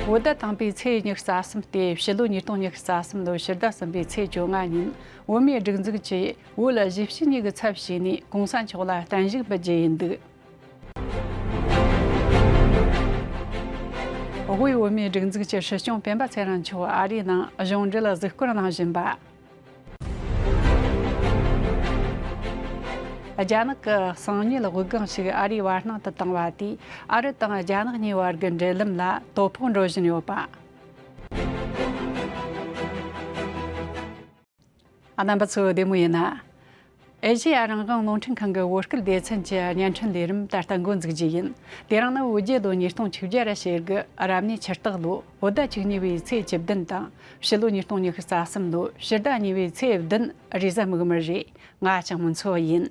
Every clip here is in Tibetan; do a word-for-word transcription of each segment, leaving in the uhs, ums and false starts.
བོད་ཟླ་དང་པོའི་ཚེས་ཉི་ཤུ་རྩ་གསུམ་སྟེ་ཕྱི་ལོ་ཉིས་སྟོང་ཉི་ཤུ་རྩ་གསུམ་ལོའི་ཕྱི་ཟླ་གསུམ་པའི་ཚེས་བཅོ་ལྔ་ཉིན་བོད་མིའི་སྒྲིག་འཛུགས་ཀྱིས་བོད་གཞིས་བྱེས་གཉིས་ཀྱི་ཚབ་བྱས་ནས་གོང་ས་མཆོག་ལ་བརྟན་བཞུགས་འབུལ་རྒྱུ་ཡིན་འདུག་དབུས་བོད་མིའི་སྒྲིག་འཛུགས་ཀྱི་སྲིད་སྐྱོང་སྤེན་པ་ཚེ་རིང་མཆོག་ཨ་རིའི་ནང་གཞུང་འབྲེལ་གཟིགས་སྐོར་གནང་བཞིན་པ། རྒྱ་ནག་གི་གསང་ཉུལ་དབུགས་ལྒང་ཞིག་ཨ་རིའི་བར་སྣང་དུ་བཏང་བ་དེས་ཨ་རི་དང་རྒྱ་ནག་གཉིས་བར་གྱི་འབྲེལ་ལམ་ལ་དོ་ཕོག་འགྲོ་བཞིན་ཡོད་པ། རྣམ་པ་ཚོ་བདེ་མོ་ཡིན་ན། ཨེ་ཤེ་ཡ་རང་དབང་རླུང་འཕྲིན་ཁང་གི་བོད་སྐད་སྡེ་ཚན་གྱི་བརྙན་འཕྲིན་ལས་རིམ་ད་ལྟ་འགོ་འཛུགས་རྒྱུ་ཡིན། དེ་རིང་ནི་བོད་རྒྱལ་ལོ་ཉིས་སྟོང་བཅུ་བརྒྱ་ར་ཞེ་དགུ་རབ་གནས་ཆུ་སྟག་ལོ་བོད་ཟླ་བཅུ་གཉིས་པའི་ཚེས་བཅུ་བདུན་དང་ཕྱི་ལོ་ཉིས་སྟོང་ཉི་ཤུ་རྩ་གསུམ་ལོ་ཕྱི་ཟླ་གཉིས་པའི་ཚེས་བདུན་རེས་གཟའ་མིག་དམར་རེད། ང་ལྕང་མོ་མཚོ་ཡིན།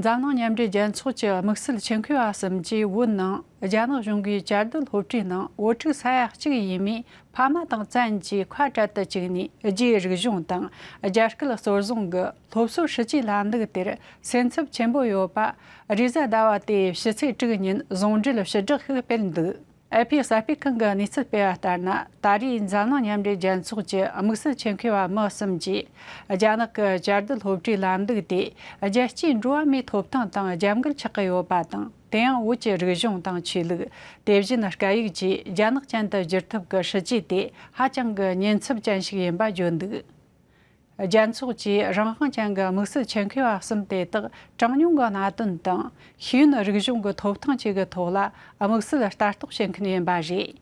འཛམ་གླིང་མཉམ་འབྲེལ་རྒྱལ་ཚོགས་ཀྱི་དམིགས་བསལ་ཆེད་མཁས་པ་གསུམ་གྱིས་བོད་ནང་རྒྱ་ནག་གཞུང་གིས་བཅའ་སྡོད་སློབ་གྲྭའི་ནང་བོད་ཕྲུག་ས་ཡ་གཅིག་ཡས་མས་ཕ་མ་དང་བཙན་གྱིས་ཁ་བྲལ་དུ་བཅུག་ནས་རྒྱའི་རིག་གཞུང་དང་རྒྱ་སྐད་གཙོར་བཟུང་གི་སློབ་གསོའི་སྲིད་ཇུས་ལམ་ལུགས་དེར་སེམས་འཚབ་ཆེན་པོ་ཡོད་པ། རེས་གཟའ་ཟླ་བ་སྟེ་ཕྱི་ཚེས་དྲུག་ཉིན་ཟུང་འབྲེལ་ཕྱི་བསྒྲགས་ཤིག་སྤེལ་འདུག་ཨེ་ཕི་གསར་སྤེལ་ཁང་གི་གནས་ཚུལ་སྤེལ་བ་ལྟར་ན། ད་རེས་འཛམ་གླིང་མཉམ་འབྲེལ་རྒྱལ་ཚོགས་ཀྱི་དམིགས་བསལ་ཆེད་མཁས་པ་མི་གསུམ་གྱིས་རྒྱ་ནག་གི་བཅའ་སྡོད་སློབ་གྲྭའི་ལམ་ལུགས་དེ་རྒྱལ་སྤྱིའི་འགྲོ་བ་མིའི་ཐོབ་ཐང་དང་རྒྱབ་འགལ་ཆགས་ཀྱི་ཡོད་པ་དང་། དེ་ཡང་བོད་ཀྱི་རིག་གཞུང་དང་ཆོས་ལུགས། དེ་བཞིན་སྐད་ཡིག་བཅས་རྒྱ་ནག་ཅན་དུ་བསྒྱུར་ཐབས་ཀྱི་སྲིད་ཇུས་དེ་ཧ་ཅང་གི་ཉེན་ཚབས་ཅན་ཞིག་ཡིན་པ་བརྗོད་འདུག་རྒྱལ་ཚོགས་ཀྱིས་རང་དབང་ཅན་གྱི་དམིགས་བསལ་ཆེད་མཁས་པ་གསུམ་དེ་དག་གྲངས་ཉུང་གི་གནད་དོན་དང་ཤེས་ཡོན་རིག་གཞུང་གི་ཐོབ་ཐང་བཅས་ཀྱི་ཐོག་ལ་དམིགས་བསལ་ལྟ་རྟོག་བྱེད་མཁན་ཡིན་པ་རེད།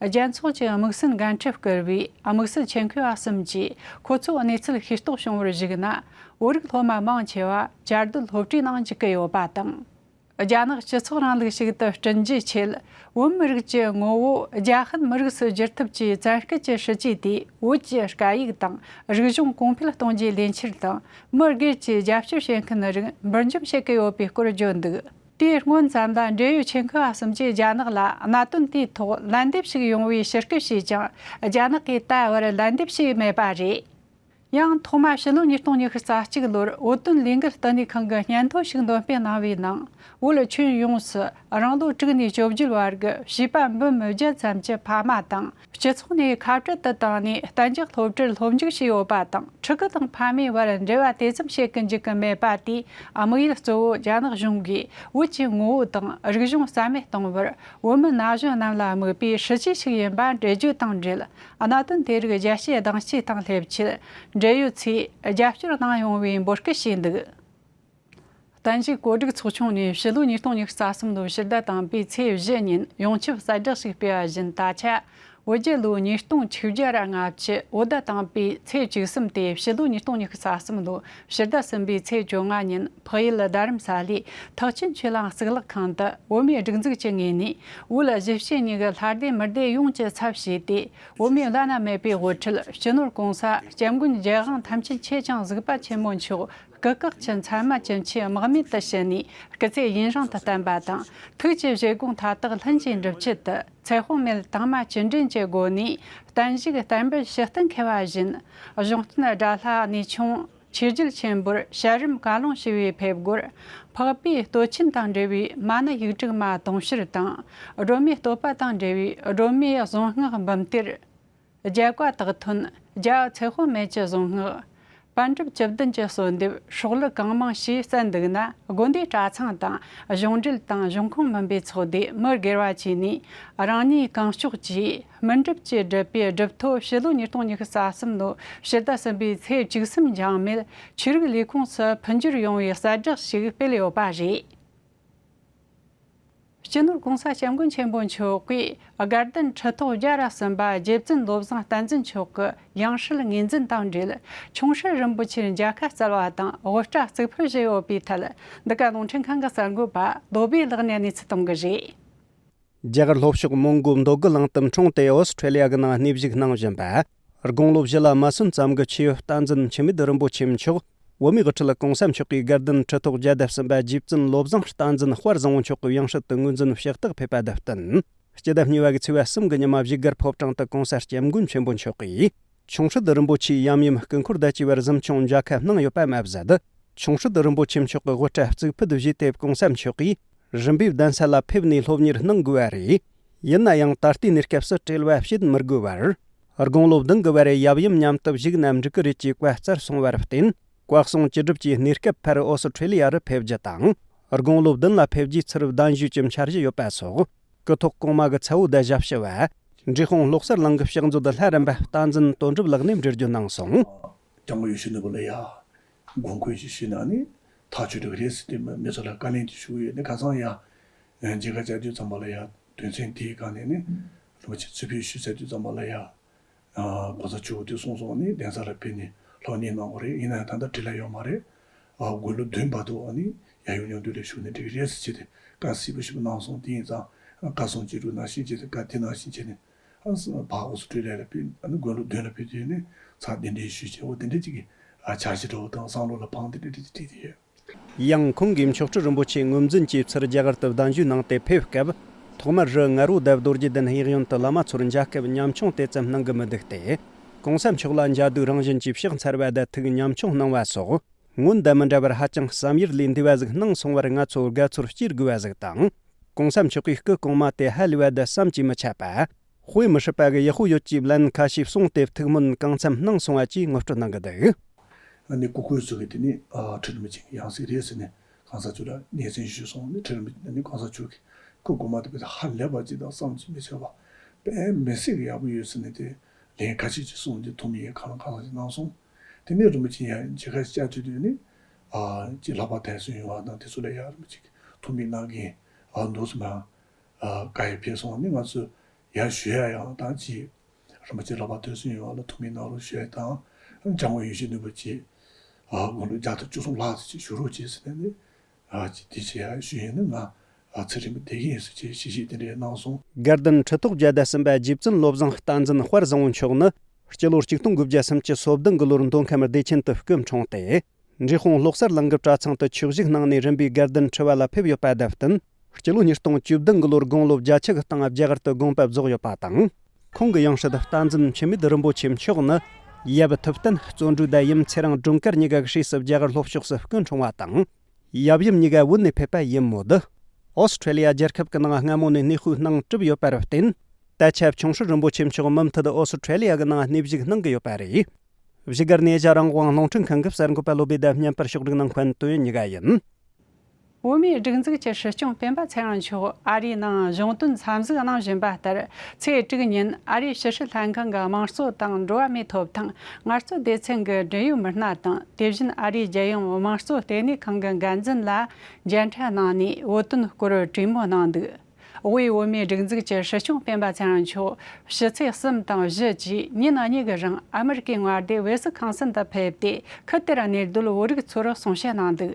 རྒྱལ་ཚོགས་ཀྱི་དམིགས་བསལ་འགན་འཁྲི་བསྐུར་བའི་དམིགས་བསལ་ཆེད་མཁས་པ་གསུམ་གྱིས་ཁོ་ཚོ་གནས་ཚུལ་ཤེས་རྟོགས་བྱུང་བར་གཞིགས་ན། བོད་རིགས་སློབ་མ་མང་ཆེ་བ་བཅའ་སྡོད་སློབ་གྲྭའི་ནང་འཇུག་གི་ཡོད་པ་དང་། རྒྱ་ནག་སྤྱི་ཚོགས་རིང་ལུགས་ཤིག་ཏུ་བསྐྲུན་རྒྱུའི་ཆེད། བོད་མི་རིགས་ཀྱི་ངོ་བོ་རྒྱ་ཧན་མི་རིགས་སུ་བསྒྱུར་ཐབས་ཀྱི་བཙན་སྐུལ་གྱི་སྲིད་ཇུས་དེས་བོད་ཀྱི་སྐད་ཡིག་དང་རིག་གཞུང་གོང་འཕེལ་གཏོང་རྒྱུའི་ལས་འཆར་དང་། མི་སྒེར་གྱིས་རྒྱབ་སྐྱོར་བྱེད་མཁན་རིགས་འབུར་འཇོམས་བྱེད་ཀྱི་ཡོད་པའི་སྐོར་བརྗོད་འདུག་དེའི་སྔོན་ཙམ་ལ་འབྲེལ་ཡོད་ཆེད་མཁས་པ་གསུམ་གྱིས་རྒྱ་ནག་ལ་གནད་དོན་དེའི་ཐོག་ལན་འདེབས་ཤིག་ཡོང་བའི་ཕྱིར་སྐུལ་བྱས་ཀྱང་། རྒྱ་ནག་གིས་ད་བར་ལན་འདེབས་བྱས་མེད་པ་རེད། ཡང་ཐོག་མ་ཕྱི་ལོ་ཉིས་སྟོང་ཉི་ཤུ་རྩ་གཅིག་ལོར་བོད་དོན་ལས་འགུལ་བསྟི་གནས་ཁང་གིས་སྙན་ཐོ་ཞིག་འདོན་སྤེལ་གནང་བའི་ནང་། བོད་ཁྱོན་ཡོངས་སུ་རང་ལོ་དྲུག་ནས་བཅུ་བརྒྱད་བར་གྱི་བྱིས་པ་འབུམ་བརྒྱད་ཙམ་གྱི་ཕ་མ་དང་། སྤྱི་ཚོགས་ནས་ཁ་བྲལ་དུ་བཏང་ནས་གཏན་འཇགས་སློབ་གྲྭར་སློབ་འཇུག་བྱས་ཡོད་པ་དང་། ཕྲུ་གུ་དང་ཕ་མའི་བར་འབྲེལ་བ་དེ་ཙམ་བྱེད་ཀྱི་འཇུག་གི་མེད་པ་དེས་དམིགས་ཡུལ་གཙོ་བོ་རྒྱ་ནག་གཞུང་གིས་བོད་ཀྱི་ངོ་བོ་དང་རིག་གཞུང་རྩ་མེད་གཏོང་བར་བོད་མི་ན་གཞོན་རྣམས་ལ་དམིགས་པའི་སྲིད་ཇུས་ཤིག་ཡིན་པ་འགྲེལ་བརྗོད་དང་འབྲེལ། གནད་དོན་དེ་རིགས་རྒྱལ་སྤྱིའི་གདེང་སྐྱེས་དང་སླེབས་ཆེད། འབྲེལ་ཡོད་ཚོས་རྒྱབ་སྐྱོར་གནང་ཡོང་བའི་འབོད་སྐུལ་བྱས་འདུག་བརྟན་བཞུགས་གོ་སྒྲིག་ཚོགས་ཆུང་ནས་ཕྱི་ལོ་ཉིས་སྟོང་ཉི་ཤུ་རྩ་གསུམ་ལོའི་ཕྱི་ཟླ་དང་པོའི་ཚེས་བཞི་ཉིན་ཡོངས་ཁྱབ་གསལ་བསྒྲགས་ཤིག་སྤེལ་བ་བཞིན། ད་ཆ་བོད་རྒྱལ་ལོ་ཉིས་སྟོང་བཅུ་བརྒྱ་ར་ལྔ་བཅུ་བོད་ཟླ་དང་པོའི་ཚེས་བཅུ་གསུམ་སྟེ། ཕྱི་ལོ་ཉིས་སྟོང་ཉི་ཤུ་རྩ་གསུམ་ལོ་ཕྱི་ཟླ་གསུམ་པའི་ཚེས་བཅོ་ལྔ་ཉིན་འཕགས་ཡུལ་རྡ་རམ་ས་ལའི་ཐེག་ཆེན་ཆོས་གླིང་གཙུག་ལག་ཁང་དུ་བོད་མིའི་སྒྲིག་འཛུགས་ཀྱི་ངོས་ནས་བོད་གཞིས་བྱེས་གཉིས་ཀྱི་ལྷ་སྡེ་མི་སྡེ་ཡོངས་ཀྱི་ཚབ་བྱས་ཏེ། བོད་མིའི་བླ་ན་མེད་པའི་དབུ་ཁྲིད་སྤྱི་ནོར་གོང་ས་སྐྱབས་མགོན་རྒྱལ་དབང་ཐམས་ཅད་མཁྱེན་ཅིང་གཟིགས་པ་ཆེན་པོ་མཆོག་སྐུ་བཀའ་གྱི་མཚན་མ་ཅི་མཆིས་རྨེག་མེད་དུ་ཞུས་ནས་སྐུ་ཚེ་ཡུན་རིང་དུ་བརྟན་པ་དང་། ཐུགས་ཀྱི་བཞེད་དགོངས་མཐའ་དག་ལྷུན་གྱིས་འགྲུབ་ཆེད་དུ། ཚེ་དཔག་མེད་དྭངས་མ་ཅི་འདྲེན་གྱི་སྒོ་ནས་བརྟན་བཞུགས་བསྟན་པའི་ཕྱི་བསྟན་ཁེལ་བ་བཞིན། གཞུང་བསྟེན་དགྲ་ལྷ་གནས་ཆུང་ཆོས་རྒྱལ་ཆེན་པོར་ཞལ་རིམ་བཀའ་ལུང་ཞུ་བའི་ཕེབས་སྒོར། འཕགས་པའི་སྟོད་ཆེན་དང་འབྲེལ་བའི་མ་ཎི་ཡིག་དྲུག་མ་དུང་ཕྱུར་དང་། སྒྲོལ་མའི་བསྟོད་པ་དང་འབྲེལ་བའི་སྒྲོལ་མའི་གཟུངས་སྔགས་འབུམ་གཏེར། རྒྱལ་བཀའ་དག་ཐོན། རྒྱལ་བ་ཚེ་དཔག་མེད་ཀྱི་གཟུངས་སྔགས། པཎ་གྲུབ་བཅུ་བདུན་གྱི་གསོལ་འདེབས་སྲོག་བླུ་གང་མང་ཞེས་གསན་འདུག་ན། དགོན་སྡེ་གྲྭ་ཚང་དང་གཞུང་འབྲེལ་དང་གཞུང་ཁོངས་མིན་པའི་ཚོགས་སྡེ་མི་སྒེར་བ་བཅས་ནས་རང་ཉིད་གང་ལྕོགས་ཀྱིས་སྨིན་གྲུབ་ཀྱི་སྒྲུབ་པའི་སྒྲུབ་ཐོ་ཕྱི་ལོ་ཉིས་སྟོང་ཉི་ཤུ་རྩ་གསུམ་ལོ་ཕྱི་ཟླ་གསུམ་པའི་ཚེས་བཅུ་གསུམ་འཆང་མེད་ཆོས་རིག་ལས་ཁུངས་སུ་ཕུལ་འབྱོར་ཡོང་བའི་གསལ་བསྒྲགས་ཤིག་སྤེལ་ཡོད་པ་རེད། སྤྱི་ནོར་གོང་ས་སྐྱབས་མགོན་ཆེན་པོ་མཆོག་གིས་དགའ་ལྡན་ཁྲི་ཐོག་བརྒྱ་ར་གསུམ་པ་རྗེ་བཙུན་བློ་བཟང་བསྟན་འཛིན་མཆོག་གི་ཡང་སྲིད་ངོས་འཛིན་དང་འབྲེལ། ཁྱུང་ཧྲི་རིན་པོ་ཆེར་མཇལ་ཁ་སྩལ་བ་དང་དབུ་སྐྲ་གཙུག་ཕུད་བཞེས་ཡོད་པའི་ཐད། འདི་ག་རླུང་འཕྲིན་ཁང་གི་གསར་འགོད་པ་རྡོ་སྦིས་ལགས་ནས་གནས་ཚུལ་གཏོང་གི་རེད། རྒྱ་གར་ལྷོ་ཕྱོགས་མོན་གྷོ་མདོ་དགུ་གླིང་དུ་འཁྲུངས་ཏེ་ཨོ་སི་ཁྲེ་ལི་ཡ་གི་ནང་གནས་བཞུགས་གནང་བཞིན་པ། དགུང་ལོ་བཞི་ལ་མ་སོན་ཙམ་གྱི་ཆེས་ཡོད་བསྟན་འཛིན་འཆི་མེད་རིན་པོ་ཆེ་མཆོག་བོད་མིའི་དབུ་ཁྲིད་གོང་ས་མཆོག་གིས་དགའ་ལྡན་ཁྲི་ཐོག་བརྒྱ་དང་གསུམ་པ་རྗེ་བཙུན་བློ་བཟང་བསྟན་འཛིན་དཔལ་བཟང་པོ་མཆོག་གི་ཡང་སྲིད་དུ་ངོས་འཛིན་ཕྱག་རྟགས་ཕེབས་པ་དང་བསྟུན། སྤྱི་ཟླ་གཉིས་པ་གི་ཚེས་པ་གསུམ་གྱི་ཉི་མ་བཞུགས་སྒར་ཕོ་བྲང་དུ་གོང་ས་སྐྱབས་མགོན་ཆེན་པོ་མཆོག་གིས། ཆུང་སྲིད་རིན་པོ་ཆེའི་ཡབ་ཡུམ་སྐུ་འཁོར་དང་བཅས་པར་གཟིམ་ཆུང་མཇལ་ཁ་གནང་ཡོད་པ་མ་ཟད། ཆུང་སྲིད་རིན་པོ་ཆེ་མཆོག་གི་དབུ་སྐྲ་གཙུག་ཕུད་བཞེས་ཏེ་གོང་ས་མཆོག་གིས་རིམ་པས་གདན་ས་ལ་ཕེབས་ནས་སློབ་གཉེར་གནང་དགོས་པ་རེད། ཡིན་ན་ཡང་ད་ལྟའི་གནས་སྐབས་སུ་བྲེལ་བ་བྱེད་མི་དགོས་པར། དགུང་ལོ་བདུན་གྱི་བར་ཡབ་ཡུམ་མཉམ་དུ་བཞུགས་ན་འགྲིག་གི་རེད་ཅེས་བཀའ་སྩལ་སོང་བར་བརྟེན། བཀའ་གསུང་ཅི་སྒྲུབ་ཀྱིས་གནས་སྐབས་ཕར་ཨོ་སི་ཁྲེ་ལི་ཡ་རུ་ཕེབས་རྒྱུ་དང་། དགུང་ལོ་བདུན་ལ་ཕེབས་རྒྱུའི་ཚུར་གདན་ཞུས་ཀྱི་འཆར་གཞི་ཡོད་པ་སོགས། སྐུ་ཐོག་གོང་མ་གི་ཚ་བོ་དང་ཞབས་ཕྱི་བ། འབྲས་སྤུངས་བློ་གསར་གླིང་གི་ཕྱག་མཛོད་ལྷ་རམས་པ་བསྟན་འཛིན་དོན་གྲུབ་ལགས་ནས་འགྲེལ་བརྗོད་གནང་སོང་། སྐྱབས་མགོན་ཡིད་བཞིན་ནོར་བུ་ལ་ཡ། དགོངས་འཁོད་ཅིག་ཞུས་ན་ནི་ཐག་ཆོད་འགྲོ་གི་རེད་ཟེར་ཏེ་མི་མི་ཚོ་ལ་བཀའ་ལན་དེ་ཞུ་གི་ཡོད་ནི་ཁ་སང་ཡ། མཇལ་ཁ་བཅར་དུས་ཙམ་པ་ལ་ཡ་དོན་ཚན་དེའི་སྒང་ནས་ནི་རིན་པོ་ཆེ་ཚུར་ཕེབས་ཞུ་ཚར་དུས་ཙམ་པ་ལ་ཡ། གོང་ས་མཆོག་དེ་གསུངས་སོང་ནི་གདན་ས་ལ་ཕེབས་ནས་སློབ་གཉེར་གནང་དགོས་རེད། ཡིན་ན་ཡང་ད་ལྟ་འབྲེལ་ལ་ཡོད་མ་རེད། དགུང་ལོ་བདུན་བར་དུ་ནི་ཡབ་ཡུམ་མཉམ་དུ་ལ་བཞུགས་ནས་འགྲིག་གི་རེད་ཟེར་བྱས་ཏེ་བཀའ་གསལ་པོ་ཞིག་གནང་སོང་། དེ་ཡིན་ཙང་བཀའ་གསུང་ཅི་སྒྲུབ་ནང་བཞིན་བྱས་ཏེ་བཀའ་དེ་ནང་བཞིན་བྱས་ནས་ཕར་ཨོ་སི་ཁྲེ་ལི་ཡ་ལ་ཕེབས་ནས་དགུང་ལོ་བདུན་ལ་ཕེབས་དུས་ནི་ཚར་གདན་འདྲེན་ཞུས་བྱས་འོ་དེ་འདྲ་ཅིག་གི་འཆར་གཞི་འདྲ་བོ་དང་བསམ་བློ་ལ་བང་དེ་འདྲ་ཅིག་བྲིས་ཏེ་ཡོད། ཡང་ཁོང་གིས་མཆོག་སྤྲུལ་རིན་པོ་ཆེ་ངོས་འཛིན་གྱིས་ཚུར་རྒྱ་གར་དུ་གདན་ཞུ་གནང་སྟེ་ཕེབས་སྐབས། ཐོག་མར་རི་ང་རོ་དང་རྡོ་རྗེ་གདན་གཡས་གཡོན་དུ་བླ་མ་ཚོར་མཇལ་སྐབས་ཉམ་ཆུང་དེ་ཙམ་གནང་གི་མི་འདུག་སྟེ། གོང་ས་མཆོག་ལ་མཇལ་དུས་རང་བཞིན་གྱིས་ཕྱག་འཚལ་བ་དང་ཐུགས་ཉམ་ཆུང་གནང་བ་སོགས། སྔོན་དང་མི་འདྲ་བར་ཧ་ཅང་བསམ་ཡུལ་ལས་འདས་པ་ཟིག་གནང་སོང་བར་ང་ཚོ་དགའ་ཚོར་སྐྱེ་དགོས་པ་ཟིག་དང་། གོང་ས་མཆོག་གིས་སྐུ་གོང་མ་དེ་ཧ་ལས་པ་དང་བསམ་གྱིས་མི་ཁྱབ་པ། དཔེ་མི་སྲིད་པ་གི་ཡག་པོ་ཡོད་ཅེས་ལན་ཁ་ཤས་གསུངས་ཏེ་ཐུགས་སྨོན་གང་འཚམ་གནང་སོང་བ་བཅས་ངོ་སྤྲོད་གནང་གི་འདུག་ཨ་ནི་སྐུ་སྐུའི་གཟུགས་ཀྱི་དེ་ནི་ཨ་ཁྲི་རིན་པོ་ཆེ་གི་ཡང་སྲིད་རེད་ཟེར་ནས་གོང་ས་མཆོག་ལ་སྙན་སེང་ཞུས་སོང་། ནི་ཁྲི་རིན་པོ་ཆེ་ནི་གོང་ས་མཆོག་གི་སྐུ་གོང་མ་དེ་བས་ཧ་ལས་པ་ཅིག་དང་བསམ་གྱིས་མི་ཁྱབ་པ་དཔེ་མི་སྲིད་ཀྱི་ཡག་པོ་ཡོད་ཟེར་ནས་དེ་ལན་ཁ་ཤས་ཅིག་གསུངས་ཏེ་ཐུགས་སྨོན་ཡང་གང་ལ་གང་འཚམ་ཞིག་གནང་སོང་། དེ་ནས་རིན་པོ་ཆེ་ཡང་མཇལ་ཁ་བཅར་དུས་དུས་ནི་ཨ་ཅིག་ལྷག་པར་དད་སེམས་ཡོང་བ་དང་དེ་ཚོ་ལ་ཡང་རིན་པོ་ཆེ་གི་ཐུགས་སྨོན་གནང་མཁན་ཨ་འདུག་སེ་མ་ཨ་བཀའ་ཡང་ཕེབས་སོང་། ནི་ང་ཚོས་ཡར་ཞུ་ཡ་ཡང་དང་ཅིག་རིན་པོ་ཆེ་ལྷག་པར་དད་སེམས་ཡོང་བ་ལ་ཐུགས་སྨོན་གནང་རོགས་ཞུ་ཡ་དང་། སྐྱབས་མགོན་ཡིད་བཞིན་ནོར་བུ་ཆེ་ཨ་དགུང་ལོ་བརྒྱ་དང་བཅུ་གསུམ་ལྷག་ཙམ་ཅིག་བཞུགས་རོགས་བྱེད་ཟེར་ནས་ནི་ཨ་ཅིག་དེ་ཆེ་ཡ་ཞུ་ཡིན་ནི་ང་ཨ་ཚེ་རིང་པོ་བསྡད་ཀྱི་ཡིན་ཟེར་བྱས་ཞུ་ཞུ་དེ་འདྲ་གནང་སོང་། དགའ་ལྡན་ཁྲི་ཐོག་བརྒྱ་དང་གསུམ་པ་རྗེ་བཙུན་བློ་བཟང་བསྟན་འཛིན་དཔལ་བཟང་པོ་མཆོག་ནི་སྤྱི་ལོ་ཆིག་སྟོང་དགུ་བརྒྱ་སུམ་ཅུ་སོ་བདུན་གི་ལོར་མདོ་ཁམས་བདེ་ཆེན་དུ་སྐུ་འཁྲུངས་ཏེ། འབྲས་སྤུངས་བློ་གསར་གླིང་གི་གྲྭ་ཚང་དུ་ཆོས་ཞུགས་གནང་ནས་རིམ་པས་དགའ་ལྡན་ཁྲི་པ་ལ་ཕེབས་ཡོད་པ་དང་བསྟུན། སྤྱི་ལོ་ཉིས་སྟོང་བཅུ་བདུན་གི་ལོར་དགུང་ལོ་བརྒྱད་ཅུ་གི་སྟེང་རྒྱ་གར་དུ་དགོངས་པ་རྫོགས་ཡོད་པ་དང་། ཁོང་གི་ཡང་སྲིད་བསྟན་འཛིན་འཆི་མེད་རིན་པོ་ཆེ་མཆོག་ནི། ཡབ་ཐུབ་བསྟན་བརྩོན་འགྲུས་དང་ཡུམ་ཚེ་རིང་སྒྲོལ་དཀར་གཉིས་ཀ་གི་སྲས་སུ་རྒྱ་གར་ལྷོ་ཕྱོགས་སུ་སྐུ་འཁྲུངས་པ་དང་། ཡབ་ཡུམ་གཉིས་ཀ་བོད་ནས་ཕེབས་པ་ཡིན་མོད། ཨོ་སི་ཁྲེ་ལི་ཡ་རྒྱལ་ཁབ་ཀྱི་ནང་སྔ་མོ་ནས་གནས་སྤོས་གནང་གྲུབ་ཡོད་པར་བརྟེན། ད་ཆ་ཆུང་སྲིད་རིན་པོ་ཆེ་མཆོག་མུ་མཐུད་ཨོ་སི་ཁྲེ་ལི་ཡ་གི་ནང་གནས་བཞུགས་གནང་གི་ཡོད་པ་རེད། བཞུགས་སྒར་ནས་ཨེ་ཤ་རང་དབང་རླུང་འཕྲིན་ཁང་གི་གསར་འགོད་པ་བློ་བྷེ་དང་བརྙན་པར་ཕྱོགས་སྒྲིག་གནང་མཁན་ཏོ་ཡོན་གཉིས་ཀ་ཡིན། བོད་མིའི་སྒྲིག་འཛུགས་ཀྱི་སྲིད་སྐྱོང་སྤེན་པ་ཚེ་རིང་མཆོག་ཨ་རིའི་ནང་གཞུང་དོན་འཚམས་གཟིགས་གནང་བཞིན་པ་ལྟར། ཚེས་དྲུག་ཉིན་ཨ་རིའི་ཕྱི་སྲིད་ལྷན་ཁང་གི་དམངས་གཙོ་དང་འགྲོ་བ་མིའི་ཐོབ་ཐང་ངལ་རྩོལ་སྡེ་ཚན་གྱི་འབྲེལ་ཡོད་མི་སྣ་དང་། དེ་བཞིན་ཨ་རིའི་རྒྱལ་ཡོངས་དམངས་གཙོ་ལྟེ་གནས་ཁང་གི་འགན་འཛིན་ལ་མཇལ་འཕྲད་གནང་ནས་བོད་དོན་སྐོར་གྲོས་མོལ་གནང་འདུག་དབུས་བོད་མིའི་སྒྲིག་འཛུགས་ཀྱི་སྲིད་སྐྱོང་སྤེན་པ་ཚེ་རིང་མཆོག་ཕྱི་ཚེས་གསུམ་དང་བཞི་བཅས་ཉིན་གཉིས་ཀྱི་རིང་ཨ་མེ་རི་ཀའི་མངའ་སྡེ་ཝེ་སི་ཁང་སིན་དུ་ཕེབས་ཏེ། ཁུལ་དེར་གནས་སྡོད་བོད་རིགས་ཚོར་གསུང་བཤད་གནང་འདུག་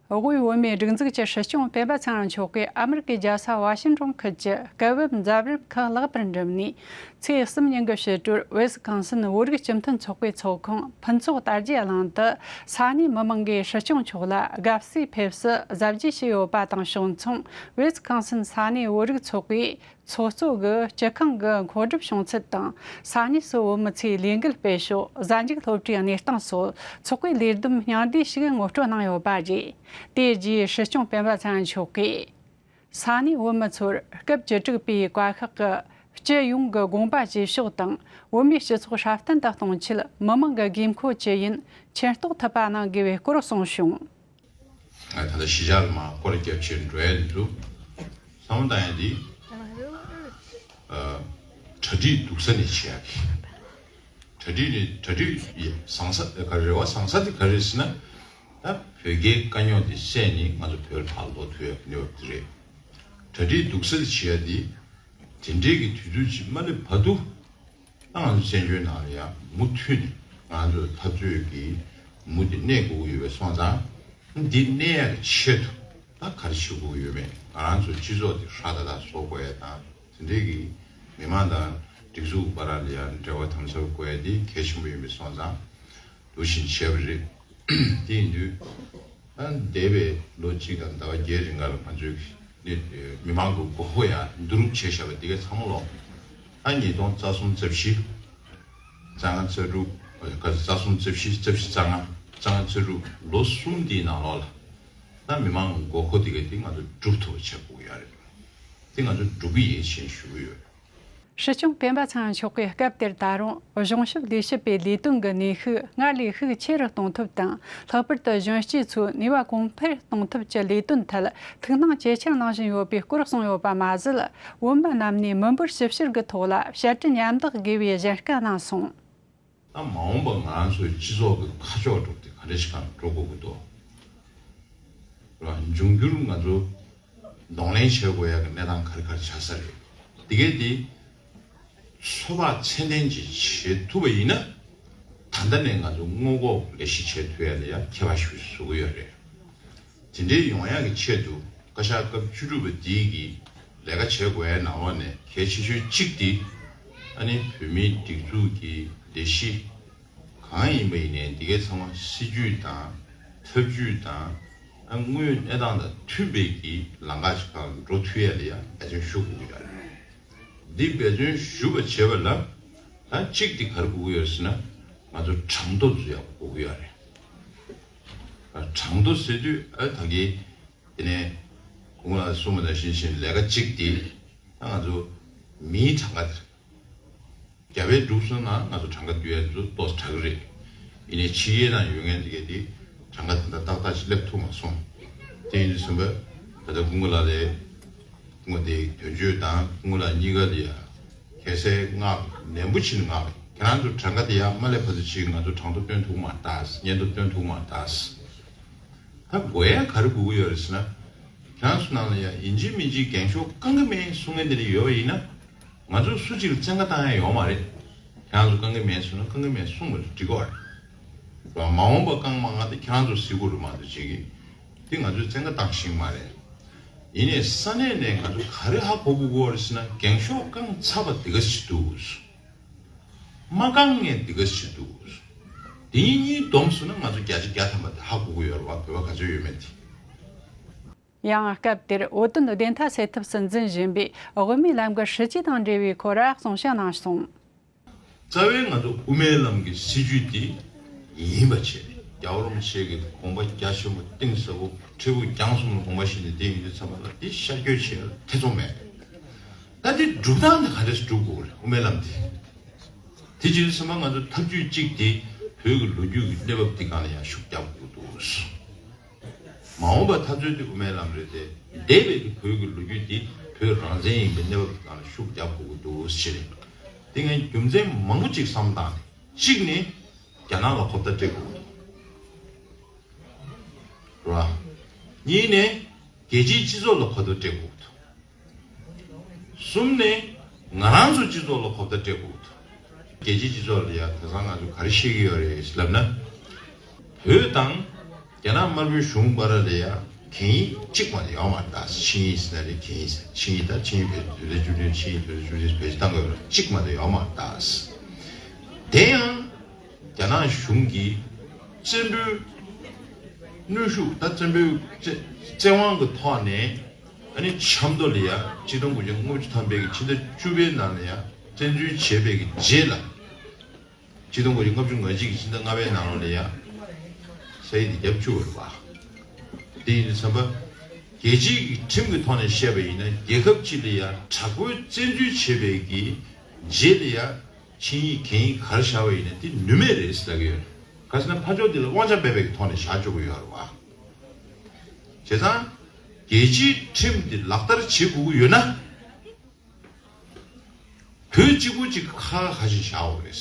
དབུས་བོད་མིའི་སྒྲིག་འཛུགས་ཀྱི་སྲིད་སྐྱོང་སྤེན་པ་ཚེ་རིང་མཆོག་གིས་ཨ་མེ་རི་ཀའི་རྒྱལ་ས་ཝ་ཤིང་ཊོན་ཁུལ་གྱི་སྐབས་བབ་མཛད་རིམ་ཁག་ལེགས་པར་འགྲུབ་ནས། ཚེས་གསུམ་ཉིན་གྱི་ཕྱི་དྲོར་ཝེ་སི་ཁང་སིན་བོད་རིགས་སྤྱི་མཐུན་ཚོགས་པའི་ཚོགས་ཁང་ཕུན་ཚོགས་དར་རྒྱས་གླིང་དུ་ས་གནས་མི་མང་གིས་སྲིད་སྐྱོང་མཆོག་ལ་དགའ་བསུའི་ཕེབས་བསུ་གཟབ་རྒྱས་བྱས་ཡོད་པ་དང་ཕྱོགས་མཚུངས། ཝེ་སི་ཁང་སིན་ས་གནས་བོད་རིགས་ཚོགས་པས། ཚོགས་གཙོ་གིས་སྤྱི་ཁང་གི་མཁོ་སྒྲུབ་བྱུང་ཚུལ་དང་། ས་གནས་སུ་བོད་མི་ཚོས་ལས་འགུལ་སྤེལ་ཕྱོགས། གཟའ་མཇུག་སློབ་གྲྭའི་གནས་སྟངས་སོགས་ཚོགས་པའི་ལས་བསྡོམས་སྙིང་བསྡུས་ཤིག་ངོ་སྤྲོད་གནང་ཡོད་པ་རེད། དེ་རྗེས་སྲིད་སྐྱོང་སྤེན་པ་ཚེ་རིང་མཆོག་གིས། ས་གནས་བོད་མི་ཚོར་སྐབས་བཅུ་དྲུག་པའི་བཀའ་ཤག་གི་སྤྱི་ཡོངས་ཀྱི་དགོངས་པ་བཞེས་ཕྱོགས་དང་། བོད་མིའི་སྤྱི་ཚོགས་སྲ་བརྟན་དུ་གཏོང་ཆེད་མི་མང་གི་དགོས་མཁོ་ཇི་ཡིན་མཁྱེན་རྟོགས་ཐུབ་པ་གནང་དགོས་པའི་སྐོར་གསུངས་བྱུང་། ང་ད་ལྟ་གཞིས་ཆགས་ལ་མར་སྐོར་ར་བརྒྱབ་བྱས་འགྲོ་ཡ་འདི་ཚོ་བསམ་བློ་བཏང་ཡ་འདི། ཨ། གྲ་སྒྲིག་སྡུག་ས་ནས་བྱེད་ཡ་གི། གྲ་སྒྲིག་ནི་གྲ་སྒྲིག་ཡ་བཟང་ས་ག་རེ་བ་བཟང་ས་དེ་ག་རེ་ཟེར་ན། ད་བོད་རྒྱའི་དཀའ་རྙོག་དེ་བསལ་ནས་ང་ཚོ་བོད་ལ་ཕར་ལོག་ཐུབ་ཡ་གི་གནས་བབ་དེ་རེད། གྲ་སྒྲིག་སྡུག་ས་དེ་བྱེད་ཡ་འདི། དེ་འདྲའི་གི་དུས་ཚོད་ཅིག་མ་སླེབས་བར་དུ། ད་ང་ཚོ་བཙན་བྱོལ་ནང་ལ་ཡང་མུ་མཐུད་ནས་ང་ཚོའི་འཐབ་རྩོད་ཀྱི་མུ་དེ་གནས་དགོས་ཀྱི་ཡོད་པའི་སོང་ཙང་། འདི་གནས་ཡག་གི་ཆེད་དུ་ད་ག་རེ་བྱེད་དགོས་ཀྱི་ཡོད་མེད། ང་རང་ཚོའི་སྤྱི་ཚོགས་དེ་ཧྲ་ཏག་ཏག་བཟོ་དགོས་ཡ་དང་། དེ་འདྲའི་གི་མི་མང་དང་སྒྲིག་འཛུགས་བར་ལ་ཡང་འབྲེལ་བ་དམ་ཟབ་དགོས་ཡ་དེ་གལ་ཆེན་པོ་ཡིན་པའི་སོང་ཙང་། འདུག་བཞིན་བྱས་པ་རེད། དེ་ཡིན་དུས་ཨ་འདས་པའི་ལོ་གཅིག་དང་ཟླ་བ་བརྒྱད་རིང་ག་ལ་ང་ཚོའི་མི་མང་གི་མགོ་སྐོར་ཡང་བསྡུ་རུབ་བྱས་བཞག་པ་དེ་གའི་ཚང་མ་ལོ་ཨ་ཉིས་སྟོང་རྩ་གསུམ་རྩ་བཞི། རྩ་ལྔ་རྩ་དྲུག་རྩ་གསུམ་རྩ་བཞི་རྩ་བཞི་རྩ་ལྔ་རྩ་ལྔ་རྩ་དྲུག་ལོ་གསུམ་དེའི་ནང་ལོགས་ལ་ད་མི་མང་གི་མགོ་སྐོར་དེ་གའི་དེ་ང་ཚོ་སྒྲུབ་ཐུབ་པ་བྱེད་དགོས་ཀྱི་ཡོད་རེད། དེ་ང་ཚོ་སྒྲུབ་ཀྱི་ཡིན་ཞེས་ཞུ་གི་ཡོད། སྲིད་སྐྱོང་སྤེན་པ་ཚེ་རིང་མཆོག་གིས་སྐབས་དེར་ད་རུང་གཞུང་ཞབས་ལས་བྱེད་པའི་ལས་དོན་གྱི་ནུས་ཤུགས་སྔར་ལས་ཤུགས་ཆེ་རུ་གཏོང་ཐབས་དང་། ལྷག་པར་དུ་གཞོན་སྐྱེས་ཚོའི་ནུས་པ་གོང་འཕེལ་གཏོང་ཐབས་ཀྱི་ལས་དོན་ཐད་ཐུགས་སྣང་ཇེ་ཆེར་གནང་བཞིན་ཡོད་པའི་སྐོར་གསུངས་ཡོད་པ་མ་ཟད། བོད་མི་རྣམས་ནས་མི་འབོར་ཞིབ་བཤེར་གྱི་ཐོག་ལ་བཤད་གྲྭ་མཉམ་འདེགས་དགོས་པའི་གཞན་སྐུལ་གནང་སོང་། ད་མ་འོངས་པ་ང་རང་ཚོའི་སྤྱི་ཚོགས་ཀྱི་ཁ་ཕྱོགས་སྒྲུབ་སྟེ་ག་འདྲ་ཞིག་གང་འགྲོ་དགོས་ཀྱི་འདུག་ར། འབྱུང་འགྱུར་ང་ཚོ་གདོང་ལེན་བྱེད་དགོས་ཡག་གི་གནས་སྟངས་ག་རེ་ག་རེ་ཆགས་ས་རེད། དེ་གས་དེ་ཚོད་དཔག་ཚད་ལྡན་ཅིག་བྱེད་ཐུབ་པ་ཡིན་ན། ད་ལྟ་ནས་ང་ཚོ་སྔོན་འགོག་ལས་གཞི་བྱེད་ཐུབ་ཡག་ལ་ཡང་ཁྱད་པར་ཞིག་བཟོ་གི་ཡོད་རེད། དེ་འདྲའི་ཡོང་ཡག་གི་ཆེད་དུ་བཀའ་ཤག་སྐབས་བཅུ་དྲུག་པ་འདིའི་གི་ལས་ཀ་བྱེད་དགོས་ཡའི་ནང་ལོགས་ནས་གལ་ཆེ་ཤོས་གཅིག་དེ་ཨ་ནི་བོད་མིའི་སྒྲིག་འཛུགས་ཀྱི་ལས་གཞི་གང་ཡིན་པ་ཡིན་ནའི་འདི་གའི་ཚང་མ་སྲིད་ཇུས་དང་ཐབས་ཇུས་དང་ཨ་དངོས་ཡོད་གནས་སྟངས་དང་མཐུན་པའི་གི་ལམ་ཁ་ཅིག་སྒང་འགྲོ་ཐུབ་ཡ་ལ་ཡ་འབད་བརྩོན་ཞུ་དགོས་ཀྱི་ཡོད་རེད། འདི་འབད་བརྩོན་ཞུ་བ་བྱེད་པ་ལ་ད་གཅིག་འདི་ག་རེ་དགོས་ཀྱི་ཡོད་རེད་ཟེར་ན་ང་ཚོ་གྲངས་ཐོ་བཟོ་ཡག་དགོས་ཀྱི་ཡོད་རེད། གྲངས་ཐོ་ཟེར་དུས་ཨ་ད་གི་དེ་ནས་གོང་ལ་གསུངས་པ་ནང་བཞིན་བཞིན་ལས་ཀ་གཅིག་དེ་ད་ང་ཚོ་མིའི་གྲངས་ཀ་དེ་རྒྱ་བལ་འབྲུག་གསུམ་ནང་ང་ཚོ་གྲངས་ཀ་བསྡུ་ཡས་ཚོ་ཏོག་ཙམ་དྲག་གི་རེད། ཡིན་ནའི་ཕྱི་རྒྱལ་ནང་ཡོད་མཁན་དེ་གས་དེ་གྲངས་ཀ་དེ་འདྲ་ཏག་ཏག་ཅིག་སླེབས་ཐུབ་མ་སོང་། དེ་ཡིན་དུས་ཙམ་པ་ད་ལྟ་སྐུ་ངོ་ལགས་ལས་སྐུ་ངོ་དེ་དོན་གཅོད་དང་སྐུ་ངོ་ལགས་གཉིས་ཀ་དེ་ཡ་གལ་སྲིད་མངགས་ནན་པོ་ཕྱིན་མངགས་ཁྱེད་རང་ཚོ་གྲངས་ཀ་དེ་ཡ་མ་སླེབས་བར་དུ་ཅིག་ང་ཚོ་གྲངས་ཐོ་སྟོན་ཐུབ་མ་ཐག་སྙན་ཐོ་སྟོན་ཐུབ་མ་ཐག་ད་དགོས་ཡ་ག་རེ་དགོས་ཀྱི་ཡོད་རེད་ཟེར་ན། ཁྱེད་རང་ཚོ་ནང་ལ་ཡ་ཡིན་གཅིག་མིན་གཅིག་འགེངས་ཤོག་བཀང་གི་མེད་གསུང་མཁན་དེ་འདྲ་ཡོད་པ་ཡིན་ན། ང་ཚོ་སུ་གཅིག་ལ་བཙན་བཀའ་བཏང་ཡ་ཡོད་མ་རེད། ཁྱེད་རང་ཚོ་བཀང་གི་མེད་གསུངས་ན་བཀང་གི་མེད་གསུངས་པ་འགྲིག་གི་རེད། མ་འོངས་པ་བཀང་མ་བཀང་དེ་ཁྱེད་རང་ཚོ་གཟིགས་དགོས་རེད་མ་གཏོགས་ཅིག་གིས་དེ་ང་ཚོས་བཙན་བཀའ་བཏང་ཤེས་ཀྱི་མ་རེད། ཡིན་ནའི་ས་གནས་ནས་ང་ཚོ་ག་རེ་ཧ་གོ་དགོས་ཀྱི་ཡོད་རེད་ཟེར་ན་འགེངས་ཤོག་བཀང་ཚར་བ་དེ་ག་ཞིག་འདུག་མ་བཀང་མཁན་དེ་ག་ཞིག་འདུག་དེ་གཉིས་གཉིས་བསྡོམས་སོང་ན་ང་ཚོ་བརྒྱ་ཆ་བརྒྱ་ཐམ་པ་དེ་ཧ་གོ་གི་ཡོད་རེད་བ། བོད་པ་ག་ཚོད་ཡོད་མེད་དེ། ཡང་སྐབས་དེར་བོད་དོན་བདེན་མཐའ་གསལ་ཐབས་སུ་འཛིན་བཞིན་པའི་དབུ་མའི་ལམ་གྱི་སྲིད་བྱུས་དང་འབྲེལ་བའི་སྐོར་གསུང་བཤད་གནང་སོང་། རྩ་བའི་ང་ཚོ་དབུ་མའི་ལམ་གྱི་སྲིད་བྱུས་དེ་ཡིན་པ་བྱས། རྒྱལ་བ་རིན་པོ་ཆེ་གི་དགོངས་པ་རྒྱ་ཆེན་པོ་གཏིང་ཟབ་པོ་ཁྲི་དབུ་རྒྱང་གསུམ་ལ་དགོངས་པ་བཞེས་ནས་བསྡད་ཡོད་དུས་ཙམ་པ་ལ་དེ་ཤར་བསྐྱོད་བྱེད་ཡ་ཐེ་ཚོམ་མེད། ད་དེ་སྒྲུབ་སྟངས་དེ་ག་འདྲས་སྒྲུབ་དགོས་རེད། དབུ་མའི་ལམ་དེ། དེ་བྱེད་དུས་ཙམ་པ་ང་ཚོ་ཐབས་ཇུས་གཅིག་དེ་བོད་ཀྱི་ལོ་རྒྱུས་ཀྱི་གནས་བབ་དེ་སྒང་ལ་ཡང་ཤུགས་རྒྱག་དགོས་འདུག་མ་འོངས་པ་འཐབ་རྩོད་དེ་དབུ་མའི་ལམ་རེད་དེ། འདས་པའི་གི་བོད་ཀྱི་ལོ་རྒྱུས་འདི་བོད་རང་བཙན་ཡིན་པའི་གནས་བབ་ཀྱི་སྒང་ལ་ཤུགས་རྒྱག་དགོས་ཀྱི་འདུག་ཟེར། དེ་ངས་རྒྱུ་མཚན་མང་པོ་ཅིག་བསམ་བཏང་ནས། གཅིག་ནི་རྒྱ་ནག་ལ་གོ་བརྡ་སྤྲད་དགོས་ཀྱི་འདུག་རེད་བ། གཉིས་ནས་རྒྱལ་སྤྱིའི་སྤྱི་ཚོགས་ལ་གོ་བརྡ་སྤྲད་དགོས་ཀྱི་འདུག་གསུམ་ནས་ང་རང་ཚོ་སྤྱི་ཚོགས་ལ་གོ་བརྡ་སྤྲད་དགོས་ཀྱི་འདུག་རྒྱལ་སྤྱིའི་སྤྱི་ཚོགས་ལ་ཡ་དེང་སང་ང་ཚོ་ག་རེ་བཤད་ཀྱི་ཡོད་རེད་ལབ་ན། བོད་དང་རྒྱ་ནག་དམར་པོའི་གཞུང་བར་ལ་ཡ་གན་ཡིག་གཅིག་མ་གཏོགས་ཡོད་མ་རེད་ད། ཆིངས་ཡིག་ཟེར་ན་རེད། གན་ཡིག་ཟེར། ཆིངས་ཡིག་ད་ཆིངས་ཡིག་བེད་སྤྱོད་བྱུང་དུས་ཆིངས་ཡིག་བེད་སྤྱོད་བྱུང་དུས་བེད་སྤྱོད་བཏང་དགོས་རེད། གཅིག་མ་གཏོགས་ཡོད་མ་རེད་ད། དེ་ཡང་རྒྱ་ནག་གཞུང་གིས་བཙན་པོའི་གནོན་ཤུགས་ད་བཙན་པོའི་བཙན་བཙན་དབང་གི་ཐོག་ནས་ཨ་ནི་ཆབ་མདོ་ལ་ཡ་ཆིག་སྟོང་དགུ་བརྒྱ་ལྔ་བཅུ་ཐམ་པའི་གི་ཕྱི་ཟླ་བཅུ་པའི་ནང་ལ་ཡ་བཙན་འཛུལ་བྱས་པའི་གི་རྗེས་ལ། ཆིག་སྟོང་དགུ་བརྒྱ་ལྔ་བཅུ་ང་གཅིག་གི་ཕྱི་ཟླ་ལྔ་པའི་ནང་ལོགས་ལ་ཡ་ས་ཡིག་འདི་བརྒྱབ་བཅུག་པ་རེད་པ། དེ་ཡིན་དུས་ཙམ་པ། རྒྱལ་སྤྱིའི་གི་ཁྲིམས་ཀྱི་ཐོག་ནས་བཤད་པ་ཡིན་ན་རྒྱལ་ཁབ་གཅིག་ལ་ཡ་དྲག་པོའི་བཙན་འཛུལ་བྱས་པའི་གི་རྗེས་ལ་ཡ་ཆིངས་ཡིག་གན་ཡིག་ག་རེ་བཞག་པ་ཡིན་ན་དེ་ནུས་མེད་རེད་ཟེར་གྱི་ཡོད། ག་ཟེར་ན་ཕར་ཕྱོགས་འདི་ལ་དབང་ཆ་མེད་པའི་གི་ཐོག་ནས་བཞག་བཅུག་གི་ཡོད་རེད་པ། བྱས་ཙང་། རྒྱལ་སྤྱིའི་ཁྲིམས་འདི་ལག་བསྟར་བྱེད་དགོས་ཀྱི་ཡོད་ན། བོད་གཅིག་པུ་གཅིག་ཁ་ཁ་ཞིག་བཞག་འོ་རེད།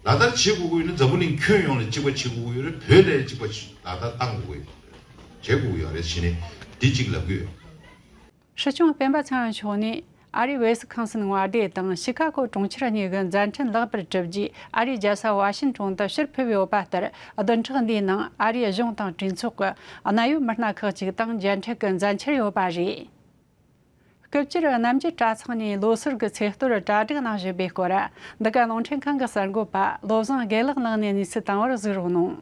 ལག་བསྟར་བྱེད་དགོས་ཀྱི་ཡོད་ན་འཛམ་བུ་གླིང་ཁྱོན་ཡོངས་ལ་གཅིག་པ་བྱེད་དགོས་ཀྱི་ཡོད་རེད། བོད་ལ་གཅིག་པ་ལག་བསྟར་བཏང་དགོས་ཀྱི་ཡོད་རེད། བྱེད་དགོས་ཀྱི་ཡོད་རེད་ཟེར་ནས་འདི་གཅིག་ལབ་ཀྱི་ཡོད། སྲིད་སྐྱོང་སྤེན་པ་ཚེ་རིང་མཆོག་ནས་ཨ་རིའི་ཝེ་སི་ཁོན་སིན་མངའ་སྡེ་དང་ཤི་ཁ་གོ་གྲོང་ཁྱེར་གཉིས་ཀྱི་མཛད་འཕྲིན་ལེགས་པར་གྲུབ་རྗེས་ཨ་རིའི་རྒྱལ་ས་ཝ་ཤིན་ཀྲོན་དུ་ཕྱིར་ཕེབས་ཡོད་པ་ལྟར། བདུན་ཕྲག་འདིའི་ནང་ཨ་རིའི་གཞུང་དང་གྲོས་ཚོགས་ཀྱི་གནད་ཡོད་མི་སྣ་ཁག་ཅིག་དང་མཇལ་འཕྲད་ཀྱི་མཛད་འཆར་ཡོད་པ་རེད། སྐུ་བཅར་རྣམ་རྒྱལ་གྲྭ་ཚང་ནས་ལོ་སར་གྱི་ཚེས་གཏོར་གྲ་སྒྲིག་གནང་བཞིན་པའི་སྐོར། འདི་ག་རླུང་འཕྲིན་ཁང་གི་གསར་འགོད་པ་བློ་བཟང་དགེ་ལེགས་ལགས་ནས་གནས་ཚུལ་དང་པོར་གཟིགས་རོགས་གནང་།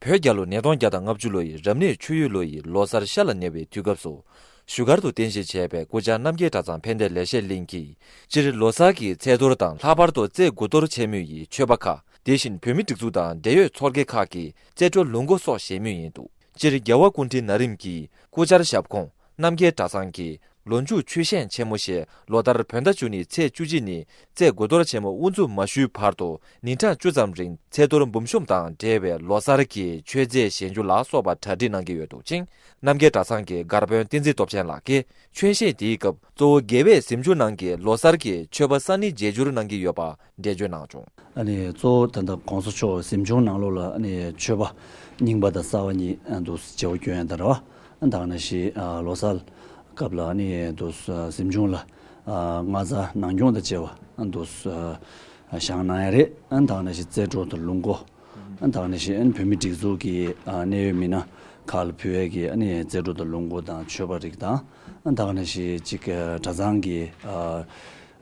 བོད་རྒྱལ་ལོ་ཉིས་སྟོང་བརྒྱ་དང་ལྔ་བཅུ་ལོ་ཡི་རབ་གནས་ཆུ་ཡོས་ལོ་ཡི་ལོ་གསར་ཤར་ལ་ཉེ་བའི་དུས་སྐབས་སུ། བཞུགས་སྒར་དུ་རྟེན་གཞི་བྱས་པའི་སྐུ་བཅར་རྣམ་རྒྱལ་གྲྭ་ཚང་ཕན་བདེ་ལེགས་བཤད་གླིང་གིས། སྤྱིར་ལོ་གསར་གྱི་ཚེས་གཏོར་དང་། ལྷག་པར་དུ་རྩེ་དགུ་གཏོར་ཆེན་མོ་ཡི་མཆོད་པ་ཁག། དེ་བཞིན་བོད་མིའི་སྒྲིག་འཛུགས་དང་འབྲེལ་ཡོད་ཚོགས་སྡེ་ཁག་གི་རྩེ་སྤྲོ་ལུང་སྒོ་སོགས་བཞེས་མུས་ཡིན་འདུག་སྤྱིར་རྒྱལ་བ་སྐུ་ཕྲེང་ན་རིམ་གྱི་སྐུ་བཅར་ཞབས་ཁོངས་རྣམ་རྒྱལ་གྲྭ་ཚང་གི་ལོ་མཇུག་ཆོས་གཞས་ཆེན་མོ་ཞེས། ལོ་ལྟར་བོད་ཟླ་བཅུ་གཉིས་ཚེས་བཅུ་གཅིག་ནས་རྩེ་དགུ་གཏོར་ཆེན་མོ་དབུ་འཛུགས་མ་ཞུས་བར་དུ་ཉིན་གྲངས་བཅུ་ཙམ་རིང་ཚེས་གཏོར་འབུམ་ཤོམ་དང་འབྲེལ་བའི་ལོ་གསར་གྱི་མཆོད་རྫས་བཞེས་རྒྱུ་ལ་སོགས་པ་གྲ་སྒྲིག་གནང་གི་ཡོད་འདུག་ཅིང་། རྣམ་རྒྱལ་གྲྭ་ཚང་གི་སྒར་དཔོན་བསྟན་འཛིན་སྟོབས་ཆེན་ལགས་ཀྱིས་ཆོས་གཞས་དེའི་སྐབས་གཙོ་བོ་དགེ་བས་གཟིམ་ཆུང་ནང་གི་ལོ་གསར་གྱི་མཆོད་པ་ས་ནི་རྗེས་འཇུར་གནང་གི་ཡོད་པ་འགྲེལ་བརྗོད་གནང་བྱུང་། ཨ་ནི་གཙོ་བོ་ད་ལྟ་གོང་ས་མཆོག་གཟིམ་ཆུང་ནང་ལོགས་ལ་ཨ་ནི་མཆོད་པ་རྙིང་པ་དང་གསར་པ་གཉིས་ཨ་འདུག་བརྗེ་པོ་སྐྱོན་ཡ་དང་རེད་བ། ཨ་ད་ག་ནང་བཞིན་ཨ་ལོ་གསར་སྐབས་ལ་ཨ་ནི་འདུག་གཟིམ་ཆུང་ལ་ཨ་སྔ་ཚར་ནང་སྐྱོང་དང་བཅས་པ་ཨ་འདུག་བཞེངས་གནང་ཡ་རེད། ཨ་ད་ག་ནང་བཞིན་རྩེ་སྤྲོ་དང་ལུང་སྒོ། ཨ་ད་ག་ནང་བཞིན་ཨ་ནི་བོད་མིའི་སྒྲིག་འཛུགས་ཀྱི་ཨ་གནད་ཡོད་མི་སྣ་ཁག་ལ་ཕུལ་ཡ་གི་ཨ་ནི་རྩེ་སྤྲོ་དང་ལུང་སྒོ་དང་མཆོད་པ་རིགས་དང་། ཨ་ད་ག་ནང་བཞིན་ཅིག་གྲྭ་ཚང་གི་ཨ་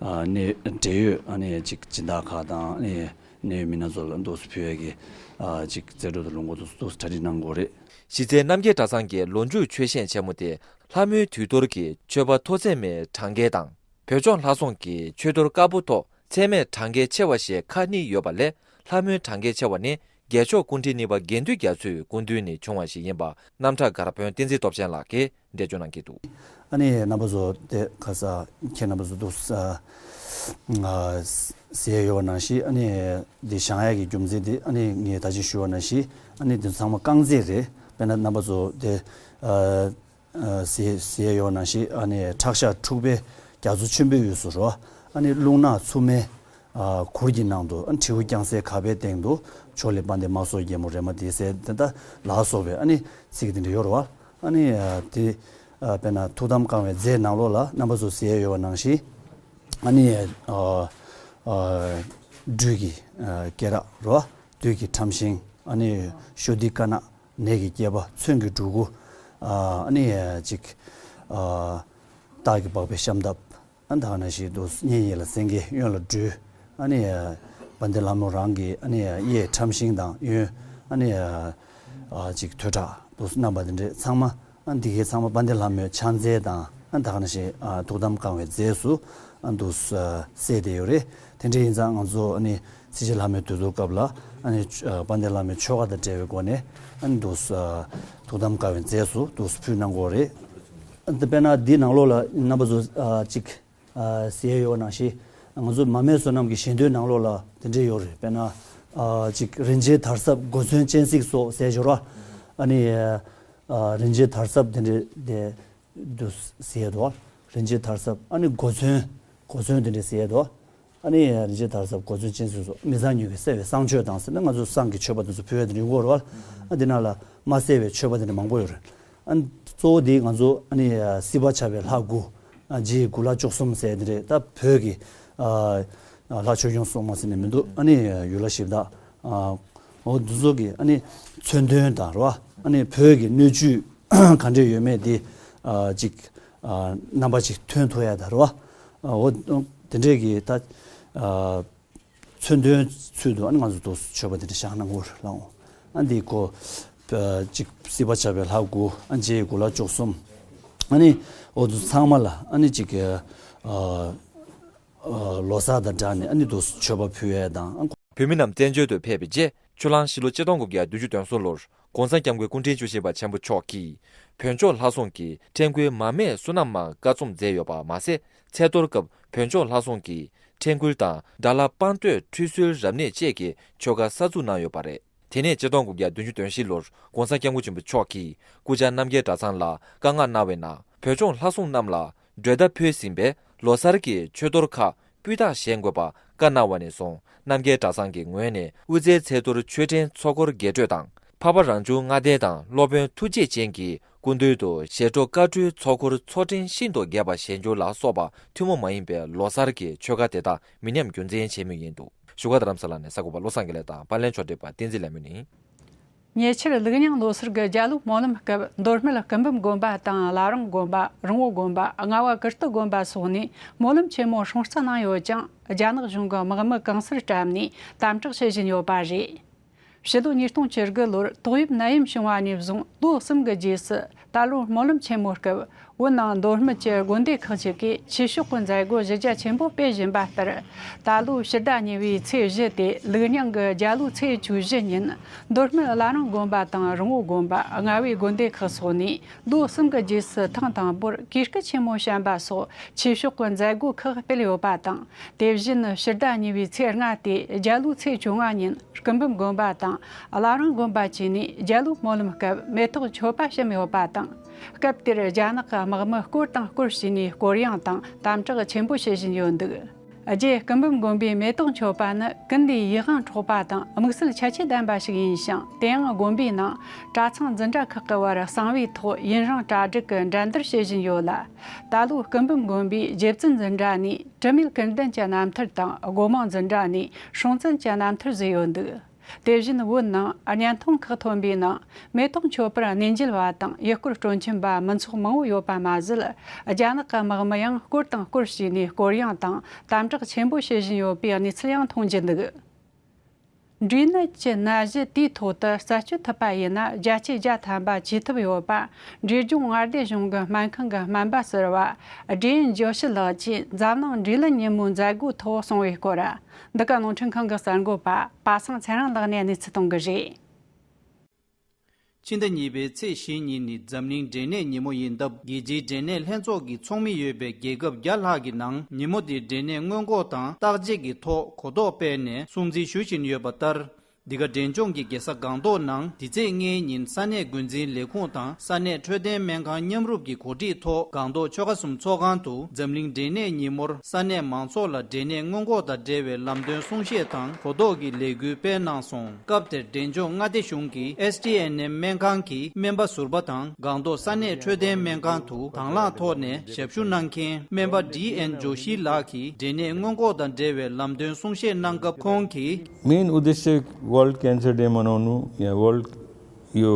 ཨ་ནི་འབྲེལ་ཡོད་ཨ་ནི་ཅིག་སྦྱིན་བདག་ཁག་དང་ཨ་ནི་གནད་ཡོད་མི་སྣ་ཚོ་ལ་འདུག་སེ་ཕུལ་ཡ་གི་ཨ་ཅིག་རྩེ་སྤྲོ་དང་ལུང་སྒོ་འདུག་སེ་འདུག་སེ་གྲ་སྒྲིག་གནང་དགོས་རེད། གཞི་རྩའི་རྣམ་རྒྱལ་གྲྭ་ཚང་གི་ལོ་མཇུག་ཆོས་གཞས་ཆེན་མོ་དེ་ལྷ་མོའི་དུས་གཏོར་གྱི་མཆོད་པ་མཐོ་ཚད་མའི་གྲངས་ཀའི་དང་། བོད་ལྗོངས་ལྷ་སྲུང་གི་མཆོད་གཏོར་དཀར་པོ་མཐོ་ཚད་མའི་གྲངས་ཀའི་ཆེ་བ་ཞེས་ཁག་གཉིས་ཡོད་པ་ལས། ལྷ་མོའི་གྲངས་ཀའི་ཆེ་བ་ནི་རྒྱལ་མཆོག་སྐུ་ཕྲེང་གཉིས་པ་དགེ་འདུན་རྒྱ་མཚོའི་སྐུ་མདུན་ནས་བྱུང་བ་ཞིག་ཡིན་པ་རྣམ་གྲྭ་སྒར་དཔོན་བསྟན་འཛིན་སྟོབས་ཆེན་ལགས་ཀྱིས་འགྲེལ་བརྗོད་གནང་གི་འདུག། ཨ་ནི་རྣམ་པ་ཚོ་དེ་ཁ་ས་ཁྱེད་རྣམ་པ་ཚོ་འདུག་ས་ཟེར་ཡོད་པ་ནང་བཞིན། ཨ་ནི་འདི་བཞེངས་ཡག་གི་རྒྱུ་མཚན་དེ་ཨ་ནི་ངས་ད་ཅི་ཞུ་བ་ནང་བཞིན། ཨ་ནི་འདི་ཚང་མ་རྐང་རྩེད་རེད། དཔེར་ན་རྣམ་པ་ཚོ་དེ་ཨ་ཨ་ཟེར་ཟེར་ཡོད་པ་ནང་བཞིན། ཨ་ནི་ཁྲག་ཞག་འཁྲུགས་པའི་རྒྱ་མཚོ་ཆེན་པོའི་དབུས་སུ་རོ། ཨ་ནི་རླུང་ནག་འཚུབ་མའི་ཨ་གུར་གྱི་ནང་དུ། ཨ་ནི་དྲེའུ་རྐྱང་སའི་གར་པའི་སྟེང་དུ། ཕྱོགས་ལས་དཔལ་ལྡན་དམག་ཟོར་རྒྱལ་མོ་རེ་མ་ཏི་ཟེར་དེ་འདྲ་ལ་སོགས་པའི་ཨ་ནི་ཚིག་དེ་འདྲ་ཡོད་རེད་བ། ཨ་ནི་ཨ་དེ་ཨ་དཔེར་ན་ཐུགས་དམ་བསྐང་བའི་རྫས་ནང་ལོགས་ལ་རྣམ་པ་ཚོ་ཟེར་ཡོད་པ་ནང་བཞིན། ཨ་ནི་ཨ་ཨ་སྦྲུལ་གྱི་ཨ་སྐེ་རགས་རེད་བ། བདུད་ཀྱི་ཁྲམ་ཤིང་། ཨ་ནི་ཤོ་ཏི་དཀར་ནག་ནས་ཀྱི་སྐྱེས་པ། མཚོན་གྱི་སྦྲུལ་སྐུ། ཨ་ནི་ཅིག་ཨ་སྟག་གི་པགས་པའི་ཤམ་ཐབས། ཨ་ད་ག་ནང་བཞིན་དུ་སྙན་ཡིད་ལ་སེང་གེ། གཡོན་ལ་སྦྲུལ། ཨ་ནི་དཔལ་ལྡན་ལྷ་མོ་རང་གི་ཨ་ནི་གཡས་ཁྲམ་ཤིང་དང་གཡོན། ཨ་ནི་ཨ་ཅིག་ཐོད་ཁྲག་དུ་བསྣམས་པ་དེ་འདྲས་ཚང་མ། ཨ་འདི་གའི་ཚང་མ་དཔལ་ལྡན་ལྷ་མོའི་ཕྱག་རྫས་དང་། ཨ་ད་ག་ནང་བཞིན་ཨ་ཐུགས་དམ་བསྐང་བའི་རྫས་སུ་ཨ་འདུག་སེ་གསལ་བསྡད་ཡོད་རེད། དེ་འདྲ་ཡིན་ཙང་ང་ཚོ་ཨ་ནི་ཚེས་བཅུ་ལྷ་མོའི་དུས་གཏོར་སྐབས་ལ་ཨ་ནི་ཨ་དཔལ་ལྡན་ལྷ་མོའི་ཆོ་ག་དང་འབྲེལ་བའི་སྒོ་ནས་ཨ་ནི་འདུག་སེ་ཐུགས་དམ་བསྐང་བའི་རྫས་སུ་འདུག་སེ་ཕུལ་གནང་དགོས་རེད། ཨ་འདི་དཔེར་ན་འདི་ནང་ལོགས་ལ་རྣམ་པ་ཚོ་ཨ་ཅིག་ཨ་ཟེར་ཡོད་ནང་བཞིན། ང་ཚོ་མ་སྨད་བསོད་ནམས་ཀྱི་ཞལ་འདོན་ནང་ལོགས་ལ་དེ་འདྲས་ཡོད་རེད། དཔེར་ན་ཨ་ཅིག་རིན་ཆེན་དར་ཟབ་གོ་མཚོན་སྤྱན་གཟིགས་སོགས་ཟེར་ཡོད་རེད་བ། ཨ་ནི་ཨ་རིན་ཆེན་དར་ཟབ་དེ་འདྲས་དེ་འདུག་ཟེར་ཡོད་དོ། རིན་ཆེན་དར་ཟབ། ཨ་ནི་གོ་མཚོན། གོ་མཚོན་དེ་འདྲས་ཟེར་ཡོད་དོ། ཨ་ནི་རིན་ཆེན་དར་ཟབ་གོ་མཚོན་སྤྱན་གཟིགས་སོགས། མི་བཟང་ཉུལ་གྱིས་བསད་པའི་བསང་མཆོད་དང་ཟེར་ན། ང་ཚོ་བསང་གི་མཆོད་པ་དེ་ཚོ་ཕུལ་བ་དེ་འདྲས་ཡོད་རེད་བ། ཨ་དེ་ནང་ལ་མ་བསད་པའི་མཆོད་པ་དེ་འདྲས་མང་པོ་ཡོད་རེད། ཨ་གཙོ་བོ་དེ་ང་ཚོ་ཨ་ནི་སྲིད་པ་ཆགས་པའི་ལྷ་དགུ། ཨ་རྗེ་དགུ་ལྷ་བཅུ་གསུམ་ཟེར་དེ་རེད། ད་བོད་ཀྱི་ཨ་ལྷ་ཆོས་སྐྱོང་སྲུང་མ་ཟེར་ནས་མི་འདུག། ཨ་ནི་ཡུལ་ལྷ་གཞི་བདག། ཨ་འོ་འདི་ཚོ་གི་ཨ་ནི་མཚོན་དོན་དང་རེད་བ། ཨ་ནི་བོད་ཀྱི་སྣོད་བཅུད་ག་འདྲས་ཡོད་མེད་དེ་ཨ་ཅིག་ཨ་རྣམ་པ་ཅིག་ཐོན་ཐུབ་ཡ་དང་རེད་བ། ཨ་འོ་དེ་འདྲས་ཀྱི་ད་ཨ་མཚོན་དོན་ཚུལ་དུ་ཨ་ནི་ང་ཚོ་འདུག་སེ་མཆོད་པ་དེ་འདྲ་བཞེངས་གནང་དགོས་རེད་ལགས། ཨ་འདི་ཁོ་ཨ་ཅིག་སྲིད་པ་ཆགས་པའི་ལྷ་དགུ། ཨ་རྗེ་དགུ་ལྷ་བཅུ་གསུམ། ཨ་ནི་འོ་འདི་ཚང་མ་ལ་ཨ་ནི་ཅིག་ཨ་ཨ་ལོ་གསར་དང་སྦྲགས་ནས་ཨ་ནི་འདུག་སེ་མཆོད་པ་ཕུལ་ཡས་དང་། བོད་མི་རྣམས་བཙན་བྱོལ་དུ་ཕེབས་པའི་རྗེས། ཆུ་གླང་ཕྱི་ལོ་ཆིག་སྟོང་དགུ་བརྒྱ་བདུན་ཅུ་དོན་གསུམ་ལོར་༸གོང་ས་༸སྐྱབས་མགོན་སྐུ་ཕྲེང་བཅུ་བཞི་པ་ཆེན་པོ་མཆོག་གིས་བོད་ལྗོངས་ལྷ་སྲུང་གི་ཁྲེང་ཀུན་མ་སྨད་བསོད་ནམས་མང་བཀའ་རྩོམ་མཛད་ཡོད་པ་མ་ཟད། ཚེས་གཏོར་སྐབས་བོད་ལྗོངས་ལྷ་སྲུང་གི་ཁྲེང་ཀུན་དང་དགྲ་ལྷ་དཔང་བསྟོད་ཁྲུས་གསོལ་རབ་གནས་བཅས་ཀྱི་ཆོ་ག་གསར་འཛུགས་གནང་ཡོད་པ་རེད། དེ་ནས་ཆིག་སྟོང་དགུ་བརྒྱ་བདུན་ཅུ་དོན་བཞི་ལོར་༸གོང་ས་༸སྐྱབས་མགོན་ཆེན་པོ་མཆོག་གིས་སྐུ་བཅར་རྣམ་རྒྱལ་གྲྭ་ཚང་ལ་བཀའ་མངགས་གནང་བའི་ནང་། བོད་ལྗོངས་ལྷ་སྲུང་རྣམས་ལ་གྲོལ་མཐའ་ཕུལ་ཟིན་པའི་ལོ་གསར་གྱི་མཆོད་གཏོར་ཁག་སྤུས་དག་བཞེངས་དགོས་པ་བཀའ་གནང་བ་ནས་བཟུང་། རྣམ་རྒྱལ་གྲྭ་ཚང་གི་ངོས་ནས་དབུ་རྩེའི་ཚེས་གཏོར་མཆོད་ཕྲེང་ཚོགས་འཁོར་རྒྱས་སྤྲོས་དང་། འཕགས་པ་རང་བྱུང་ལྔ་ལྡན་དང་སློབ་དཔོན་ཐུགས་རྗེ་ཅན་གྱི་སྐུ་མདུན་དུ་ཞལ་དྲོ་དཀར་སྤྲོའི་ཚོགས་འཁོར་ཚོགས་ཕྲེང་ཤིན་ཏུ་རྒྱས་པ་བཞེངས་རྒྱུ་ལ་སོགས་པ་ཐུན་མོང་མ་ཡིན་པའི་ལོ་གསར་གྱི་ཆོ་ག་དེ་དག་མི་ཉམས་རྒྱུན་འཛིན་བྱེད་མུས་ཡིན་འདུག། བཞུགས་སྒར་རྡ་རམ་ས་ལ་ནས་གསར་འགོད་པ་བློ་བཟང་དགེ་ལེགས་དང་པར་ལེན་ཕྱོགས་སྒྲིག་པ་བསྟན་འཛིན་ལྷ་མོ་ནས། ཉེ་ཆར་ལུགས་རྙིང་ལོ་སར་གྱི་རྒྱ་ལོའི་སྨོན་ལམ་སྐབས། མདོ་སྨད་སྐུ་འབུམ་དགོན་པ་དང་བླ་བྲང་དགོན་པ། རོང་བོ་དགོན་པ། རྔ་བ་ཀིརྟི་དགོན་པ་སོགས་ནས་སྨོན་ལམ་ཆེན་མོ་སྲུང་བརྩི་གནང་ཡོད་ཅིང་། རྒྱ་ནག་གཞུང་གི་དམག་མི་གང་སར་བཀྲམ་ནས་དམ་དྲག་བྱེད་བཞིན་ཡོད་པ་རེད། ཕྱི་ལོ་ཉིས་སྟོང་བཅུ་དགུ་ལོར་ཏོག་དབྱིབས་ནད་ཡམས་བྱུང་བ་ནས་བཟུང་ལོ་གསུམ་གྱི་རྗེས་སུ། ད་ལོ་སྨོན་ལམ་ཆེན་མོའི་སྐབས། བོད་ནང་མདོ་སྨད་ཀྱི་དགོན་སྡེ་ཁག་ཅིག་གིས་ཆོས་ཕྱོགས་ཀྱི་མཛད་སྒོ་གཞི་རྒྱ་ཆེན་པོ་སྤེལ་བཞིན་པ་ལྟར། ད་ལོ་ཕྱི་ཟླ་གཉིས་པའི་ཚེས་བཞི་སྟེ་ལུགས་རྙིང་གི་རྒྱ་ལོའི་ཚེས་བཅུ་བཞི་ཉིན། མདོ་སྨད་བླ་བྲང་དགོན་པ་དང་རོང་བོ་དགོན་པ། རྔ་བའི་དགོན་སྡེ་ཁག་སོགས་ནས་ལོ་གསུམ་གྱི་རྗེས་སུ་ཐེངས་དང་པོར་གུས་སྐུ་ཆེན་མོ་བཤམས་པ་སོགས་ཆོས་ཕྱོགས་ཀྱི་མཛད་སྒོ་ཁག་སྤེལ་ཡོད་པ་དང་། དེ་བཞིན་ཕྱི་ཟླ་གཉིས་པའི་ཚེས་ལྔ་སྟེ་རྒྱ་ལོའི་ཚེས་བཅོ་ལྔ་ཉིན། སྐུ་འབུམ་དགོན་པ་དང་བླ་བྲང་དགོན་པ་བཅས་ནས་རྒྱ་ལོའི་སྨོན་ལམ་སྐབས་མེ་ཏོག་མཆོད་པ་བཤམས་ཡོད་པ་དང་། སྐབས་དེར་རྒྱ་ནག་གི་དམག་མི་སྐོར་དང་སྐོར་བྱས་ནས་སྐོར་གཡེང་དང་དམ་དྲག་ཆེན་པོ་བྱེད་བཞིན་ཡོད་འདུག། རྗེ་སྐུ་འབུམ་དགོན་པའི་མེ་ཏོག་མཆོད་པ་ནི་ཀུན་ལས་ཡིད་དབང་འཕྲོག་པ་དང་དམིགས་བསལ་ཁྱད་ཆོས་ལྡན་པ་ཞིག་ཡིན་ཞིང་། དེའང་དགོན་པའི་ནང་གྲྭ་ཚང་འཛིན་གྲྭ་ཁག་གི་བར་གསང་བའི་ཐོག་ཡུན་རིང་གྲ་སྒྲིག་གིས་འགྲན་བསྡུར་བྱེད་བཞིན་ཡོད་ལ། ད་ལོ་སྐུ་འབུམ་དགོན་པའི་རྗེ་བཙུན་འཛིན་གྲྭ་ནས་དྲི་མེད་ཀུན་ལྡན་གྱི་རྣམ་ཐར་དང་སྒོ་མང་འཛིན་གྲྭ་ནས་སྲོང་བཙན་གྱི་རྣམ་ཐར་བཟོས་ཡོད་འདུག། དེ་བཞིན་བོད་ནང་བརྙན་ཐུང་ཁག་ཐོན་པའི་ནང་མེ་ཏོག་མཆོད་པར་གནས་མཇལ་བ་དང་ཡུལ་སྐོར་སྤྲོ་འཆམ་པ་མི་ཚོགས་མང་བོ་ཡོད་པ་མ་ཟད། རྒྱ་ནག་གི་དམག་མི་ཡང་སྐོར་དང་སྐོར་བྱས་ནས་སྐོར་གཡེང་དང་དམ་དྲག་ཆེན་པོ་བྱེད་བཞིན་ཡོད་པའི་གནས་ཚུལ་ཡང་མཐོང་རྒྱུ་འདུག། འབྲས་ནད་ཀྱི་ནད་གཞི་དེའི་ཐོག་ཏུ་རྩད་གཅོད་ཐུབ་པ་ཡིན་ན། བརྒྱ་ཆའི་བརྒྱ་ཐམ་པ་བཅོས་ཐུབ་ཡོད་པ། འབྲས་ལྗོངས་མངའ་སྡེ་གཞུང་གི་སྨན་ཁང་གི་སྨན་པ་ཟུར་པ་སྒྲེ་ཡིན་ཇོ་ཤི་ལགས་ཀྱིས་འཛམ་གླིང་འབྲས་ལན་ཉིན་མོའི་མཛད་སྒོའི་ཐོག་གསུངས་པའི་སྐོར། འདི་ག་རླུང་འཕྲིན་ཁང་གི་གསར་འགོད་པ་པ་སངས་ཚེ་རིང་ལགས་ནས་གནས་ཚུལ་གཏོང་གི་རེད། ཕྱི་ཟླ་གཉིས་པའི་ཚེས་བཞི་ཉིན་ནི་འཛམ་གླིང་འབྲས་ནད་ཉིན་མོ་ཡིན་སྟབས། རྒྱལ་སྤྱིའི་འབྲས་ནད་ལྷན་ཚོགས་ཀྱི་ཚོགས་མི་ཡོད་པའི་རྒྱལ་ཁབ་བརྒྱ་ལྷག་གི་ནང་ཉིན་མོ་འདིར་འབྲས་ནད་སྔོན་འགོག་དང་བརྟག་དཔྱད་ཀྱི་ཐོག་གོ་རྟོགས་སྤེལ་ནས་སྲུང་བརྩི་ཞུ་བཞིན་ཡོད་པ་ལྟར། འདི་ག་འབྲས་ལྗོངས་ཀྱི་རྒྱལ་ས་སྒང་ཏོག་ནང་འདི་ཚེས་ལྔའི་ཉིན་ས་གནས་འགོ་འཛིན་ལས་ཁུངས་དང་ས་གནས་འཕྲོད་བསྟེན་སྨན་ཁང་མཉམ་རུབ་ཀྱི་གོ་སྒྲིག་ཐོག་སྒང་ཏོག་ཆོལ་ཁ་གསུམ་ཚོགས་ཁང་དུ་འཛམ་གླིང་འབྲས་ནད་ཉིན་མོར་ས་གནས་མང་ཚོགས་ལ་འབྲས་ནད་སྔོན་འགོག་དང་འབྲེལ་བའི་ལམ་སྟོན་གསུང་བཤད་དང་གོ་རྟོགས་ཀྱི་ལས་འགུལ་སྤེལ་གནང་སོང་། སྐབས་དེར་འབྲས་ལྗོངས་མངའ་སྡེ་གཞུང་གི་ཨེས་ཊི་ཨེན་ཨེམ་སྨན་ཁང་གི་སྨན་པ་ཟུར་པ་དང་སྒང་ཏོག་ས་གནས་འཕྲོད་བསྟེན་སྨན་ཁང་དུ་དང་བླངས་ཐོག་ནས་ཞབས་ཞུ་གནང་མཁན་སྨན་པ་ཌི་ཨེན་ཇོ་ཤི་ལགས་ཀྱིས་འབྲས་ནད་སྔོན་འགོག་དང་འབྲེལ་བའི་ལམ་སྟོན་གསུང་བཤད་གནང་སྐབས་ཁོང་གིས། मेन उद्देश्य world cancer day मनाउनु या वर्ल्ड यो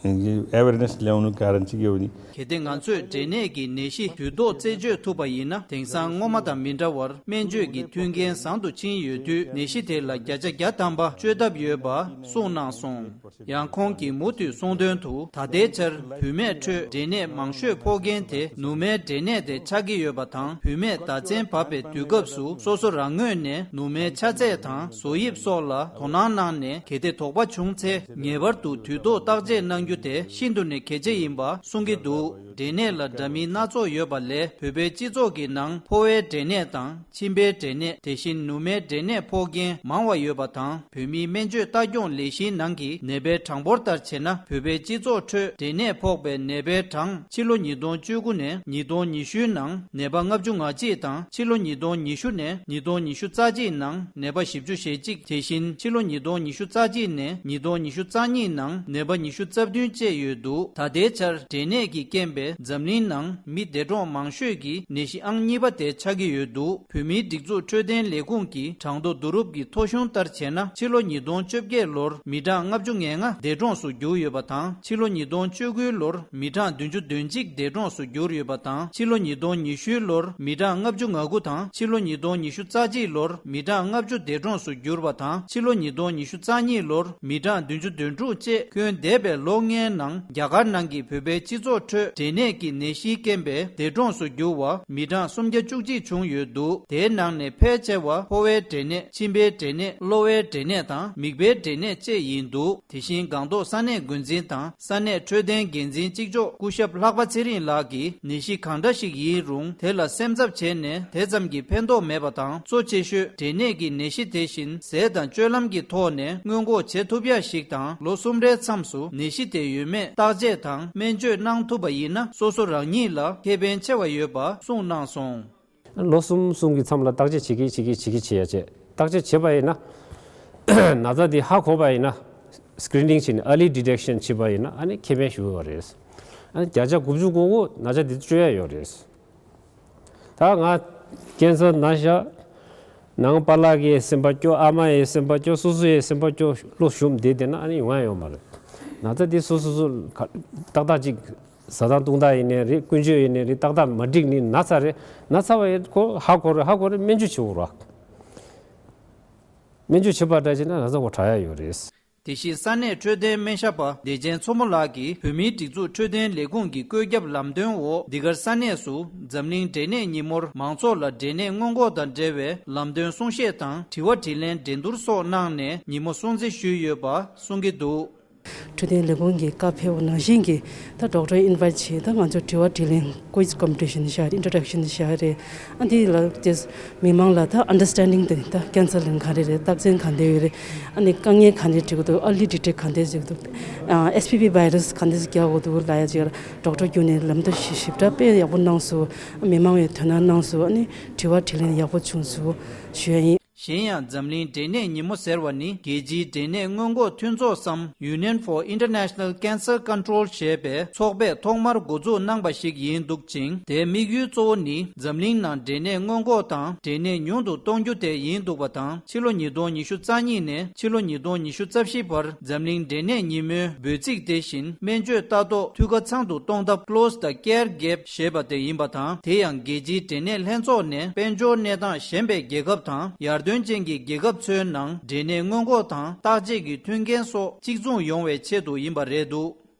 अवेरनेस ल्याउनु कारण चाहिँ के हो भने གལ་ཏེ་ང་ཚོས་འབྲས་ནད་ཀྱི་ནད་གཞི་དུས་ཐོག་རྩད་གཅོད་ཐུབ་པ་ཡིན་ན། དེང་སང་སྔོན་མ་དང་མི་འདྲ་བར་སྨན་བཅོས་ཀྱི་མཐུན་རྐྱེན་བཟང་དུ་ཕྱིན་ཡོད་དུས། ནད་གཞི་དེ་ལ་བརྒྱ་ཆ་བརྒྱ་ཐམ་པ་བཅོས་ཐབས་ཡོད་པ་གསུངས་གནང་སོང་། ཡང་ཁོང་གིས་མུ་མཐུད་གསུངས་དོན་དུ། ད་ལྟའི་ཆར་བུད་མེད་ཁྲོད་འབྲས་ནད་མང་ཤོས་ཕོག་མཁན་དེ་ནུ་མའི་འབྲས་ནད་དེ་ཆགས་ཀྱི་ཡོད་པ་དང་། བུད་མེད་ཟླ་མཚན་བབས་པའི་དུས་སྐབས་སུ་སོ་སོ་རང་ངོས་ནས་ནུ་མའི་ཆ་ཚད་དང་བཟོ་དབྱིབས་སོགས་ལ་དོ་སྣང་གནང་ནས། གལ་ཏེ་དོགས་པ་བྱུང་ཚེ་ངེས་པར་དུ་དུས་ཐོག་བརྟག་དཔྱད་གནང་རྒྱུ་དེ་ཤིན་ཏུ་ནས་གལ་ཆེ་ཡིན་པ་གསུང་གི་འདུག། འབྲས་ནད་ལ་འདྲ་མིན་སྣ་ཚོགས་ཡོད་པ་ལས། བོད་པའི་སྤྱི་ཚོགས་ཀྱི་ནང་ཕོ་བའི་འབྲས་ནད་དང་མཆིན་པའི་འབྲས་ནད། དེ་བཞིན་ནུ་མའི་འབྲས་ནད་ཕོག་མཁན་མང་བ་ཡོད་པ་དང་། བོད་མིའི་སྨན་བཅོས་ལྟ་སྐྱོང་ལས་གཞིའི་ནང་གི་ནད་པའི་གྲངས་འབོར་ལྟར་བྱས་ན། བོད་པའི་སྤྱི་ཚོགས་ཁྲོད་འབྲས་ནད་ཕོག་པའི་ནད་པའི་གྲངས་ཕྱི་ལོ་ཉིས་སྟོང་བཅུ་དགུ་ནས་ཉིས་སྟོང་ཉི་ཤུའི་ནང་ནད་པ་ལྔ་བཅུ་ང་གཅིག་དང་། ཕྱི་ལོ་ཉིས་སྟོང་ཉི་ཤུ་ནས་ཉིས་སྟོང་ཉི་ཤུ་རྩ་གཅིག་ནང་ནད་པ་བཞི་བཅུ་ཞེ་གཅིག། དེ་བཞིན་ཕྱི་ལོ་ཉིས་སྟོང་ཉི་ཤུ་རྩ་གཅིག་ནས་ཉིས་སྟོང་ཉི་ཤུ་རྩ་གཉིས་ནང་ནད་པ་ཉི་ཤུ་རྩ་བདུན་བཅས་ཡོད་འདུག། ད་ལྟའི་ཆར་འབྲས་ནད་ཀྱི་རྐྱེན་པས་འཛམ་གླིང་ནང་མི་འདས་གྲོངས་མང་ཤོས་ཀྱི་ནད་གཞི་ཨང་གཉིས་པ་དེ་ཆགས་ཀྱི་ཡོད་འདུག། བོད་མིའི་སྒྲིག་འཛུགས་འཕྲོད་བསྟེན་ལས་ཁུངས་ཀྱི་གྲངས་ཐོ་བསྡུ་རུབ་ཀྱི་ཐོ་གཞུང་ལྟར་བྱས་ན། ཕྱི་ལོ་ཉིས་སྟོང་བཅོ་བརྒྱད་ལོར་མི་གྲངས་ལྔ་བཅུ་ང་ལྔ་འདས་གྲོངས་སུ་གྱུར་ཡོད་པ་དང་། ཕྱི་ལོ་ཉིས་སྟོང་བཅུ་དགུའི་ལོར་མི་གྲངས་བདུན་ཅུ་དོན་གཅིག་འདས་གྲོངས་སུ་གྱུར་ཡོད་པ་དང་། ཕྱི་ལོ་ཉིས་སྟོང་ཉི་ཤུའི་ལོར་མི་གྲངས་ལྔ་བཅུ་ང་དགུ་དང་། ཕྱི་ལོ་ཉིས་སྟོང་ཉི་ཤུ་རྩ་གཅིག་ལོར་མི་གྲངས་ལྔ་བཅུ་འདས་གྲོངས་སུ་གྱུར་པ་དང་། ཕྱི་ལོ་ཉིས་སྟོང་ཉི་ཤུ་རྩ་གཉིས་ལོར་མི་གྲངས་བདུན་ཅུ་དོན་དྲུག་བཅས། སྐྱོན་འདས་པའི་ལོ་ལྔའི་ནང་རྒྱ་གར་ནང་གི་བོད་པའི་སྤྱི་ཚོགས་ཁྲོད་འབྲས་ནད་ཀྱི་ནད་གཞིའི་རྐྱེན་པས་འདས་གྲོངས་སུ་གྱུར་བ་མི་གྲངས་སུམ་བརྒྱ་བཅུ་གཅིག་བྱུང་ཡོད་འདུག། དེའི་ནང་ནས་ཕལ་ཆེ་བ་ཕོ་བའི་འབྲས་ནད། མཆིན་པའི་འབྲས་ནད། གློ་བའི་འབྲས་ནད་དང་མིག་དཔེའི་འབྲས་ནད་བཅས་ཡིན་འདུག། དེ་བཞིན་སྒང་ཏོག་ས་གནས་འགོ་འཛིན་དང་ས་གནས་འཕྲོད་བསྟེན་འགན་འཛིན་གཅིག་ལྕོགས་སྐུ་ཞབས་ལྷག་པ་ཚེ་རིང་ལགས་ཀྱིས། ནད་གཞི་གང་འདྲ་ཞིག་ཡིན་རུང་དེ་ལ་སེམས་འཚབ་བྱས་ནས་དེ་ཙམ་གྱིས་ཕན་ཐོགས་མེད་པ་དང་། གཙོ་ཆེ་ཤོས་འབྲས་ནད་ཀྱི་ནད་གཞི་དེ་བཞིན་ཟས་དང་སྤྱོད་ལམ་གྱི་ཐོག་ནས་སྔོན་འགོག་བྱེད་ཐུབ་ཡ་ཞིག་དང་། ལོ་གསུམ་རེའི་མཚམས་སུ་ནད་གཞི་དེ་ཡོད་མེད་བརྟག་དཔྱད་དང་སྨན་བཅོས་གནང་ཐུབ་པ་ཡིན་ན་སོ་སོ་རང་ཉིད་ལ་ཁེ་ཕན་ཆེ་བ་ཡོད་པ་གསུངས་གནང་སོང་། ལོ་གསུམ་གསུམ་གྱི་མཚམས་ལ་བརྟག་དཔྱད་བྱེད་ཀྱི་བྱེད་ཀྱི་བྱེད་ཀྱི་བྱེད་ཡ་བྱེད། བརྟག་དཔྱད་བྱེད་པ་ཡིན་ན། ན་ཚ་འདི་ཧ་གོ་བ་ཡིན་ན། སི་ཀི་རི་ནིང་བྱས་ནས་early detection་བྱེད་པ་ཡིན་ན་ཨ་ནི་ཁེ་ཕན་ཞེ་པོ་ཡོད་རེད། ཨ་ནི་བརྒྱ་ཆ་དགུ་བཅུ་གོ་དགུ་ན་ཚ་འདི་བཅོས་ཡ་ཡོད་རེད། ད་ང་ཀན་སར་ན་ཤག། ནང་པཱ་ལགས་ཀྱིས་སེམས་པ་སྐྱོ། ཨ་མ་ཡིས་སེམས་པ་སྐྱོ། སོ་སོ་ཡིས་སེམས་པ་སྐྱོ། བློ་ཞུམ་བསྡད་བསྡད་ན་ཨ་ནི་ཡོང་ཡ་ཡོད་མ་རེད། ན་ཚ་འདི་སོ་སོ་སོ་ཏག་ཏག་ཅིག་ཟ་སྟངས་བཏུང་སྟངས་ཡིན་ནའི་རེད། ཀུན་སྤྱོད་ཡིན་ནའི་རེད། ཏག་ཏག་མ་འགྲིག་ནི་ན་ཚ་རེད། ན་ཚ་བ་ཡིན་ཁོ་ཧ་གོ་རེད། ཧ་གོ་རེད། སྨན་བཅོས་བྱེད་དགོས་རེད། སྨན་བཅོས་བྱེད་པ་འདྲ་བྱས་ན་ན་ཚ་ཁོ་དྲག་ཡ་ཡོད་རེད། དེ་བཞིན་ས་གནས་འཕྲོད་བསྟེན་སྨན་ཞབས་པ་བདེ་ཆེན་མཚོ་མོ་ལགས་ཀྱིས་བོད་མིའི་སྒྲིག་འཛུགས་འཕྲོད་བསྟེན་ལས་ཁུངས་ཀྱི་བཀོད་ཁྱབ་ལམ་སྟོན་འོག་འདི་གར་ས་གནས་སུ་འཛམ་གླིང་འབྲས་ནད་ཉིན་མོར་མང་ཚོགས་ལ་འབྲས་ནད་སྔོན་འགོག་དང་འབྲེལ་བའི་ལམ་སྟོན་གསུང་བཤད་དང་དྲི་བ་དྲིས་ལན་འགྲན་བསྡུར་སོགས་གནང་ནས་ཉིན་མོ་སྲུང་བརྩི་ཞུས་ཡོད་པ་གསུང་གི་འདུག་འཕྲོད་བསྟེན་ལས་ཁུངས་ཀྱི་བཀའ་ཕེབས་པ་ནང་བཞིན་གྱི་ད་ཌོག་ཊར་ཨིན་ཝའིཊ་བྱས། ད་ང་ཚོ་དྲི་བ་དྲིས་ལན་ཀུའིཛ་ཀོམ་པི་ཊི་ཤན་བྱ་རེད། ཨིན་ཊར་ཨེག་ཤན་བྱ་རེད། ཨ་འདི་ལ་དེ་མི་མང་ལ་ད་ཨན་ཌར་སི་ཊེན་ཌིང་དེ་ད་ཀེན་སར་ལན་ག་རེ་རེད། རྟགས་མཚན་ག་འདྲ་ཡོད་རེད། ཨ་ནི་དཀའ་ངལ་ག་འདྲ་འཕྲད་ཀྱི་འདུག་ཨར་ལི་ཌི་ཊེག་ག་འདྲ་བྱེད་ཀྱི་འདུག་ཨ་ཨེཆ་པི་ཝི་བྷའི་ར་སི་ག་འདྲ་རྒྱག་དགོས་འདུག་ལབ་ཡ་ཅིག་ཌོག་ཊར་བརྒྱུད་ནས་ལམ་སྟོན་ཞིབ་ཞིབ་ཕྲ་དཔེ་ཡག་པོ་གནང་སོང་། མི་མང་བའི་དོ་སྣང་གནང་སོང་། ཨ་ནི་དྲི་བ་དྲིས་ལན་ཡག་པོ་བྱུང་སོང་ཞུ་ཡ་ཡིན། གཞན་ཡང་འཛམ་གླིང་འབྲས་ནད་ཉིན་མོ་ཟེར་བ་ནི་རྒྱལ་སྤྱིའི་འབྲས་ནད་སྔོན་འགོག་མཐུན་ཚོགས་སམ་Union for International Cancer Control ཞེས་པའི་ཚོགས་པས་ཐོག་མར་འགོ་འཛུགས་གནང་པ་ཞིག་ཡིན་འདུག་ཅིང་། དེའི་དམིགས་ཡུལ་གཙོ་བོ་ནི་འཛམ་གླིང་ནང་འབྲས་ནད་སྔོན་འགོག་དང་འབྲས་ནད་ཉུང་དུ་གཏོང་རྒྱུ་དེ་ཡིན་འདུག་པ་དང་། ཕྱི་ལོ་ཉིས་སྟོང་ཉི་ཤུ་རྩ་གཉིས་ནས་ཕྱི་ལོ་ཉིས་སྟོང་ཉི་ཤུ་རྩ་བཞི་བར་འཛམ་གླིང་འབྲས་ནད་ཉིན་མོའི་འབོད་ཚིག་དེ་བཞིན་སྨན་བཅོས་ལྟ་རྟོག་འཐུས་ཁ་ཚང་དུ་གཏོང་ཐབས་Close the Care Gap ཞེས་པ་དེ་ཡིན་པ་དང་། དེ་ཡང་རྒྱལ་སྤྱིའི་འབྲས་ནད་ལྷན་ཚོགས་ནས་དཔལ་འབྱོར་གནས་སྟངས་ཞན་པའི་རྒྱལ་ཁབ་དང་ཡར་ཐོན་ཅན་གྱི་རྒྱལ་ཁབ་ཚོའི་ནང་འབྲས་ནད་སྔོན་འགོག་དང་བརྟག་དཔྱད་ཀྱི་མཐུན་རྐྱེན་སོགས་གཅིག་མཚུངས་ཡོང་བའི་ཆེད་དུ་ཡིན་པ་རེད་འདུག་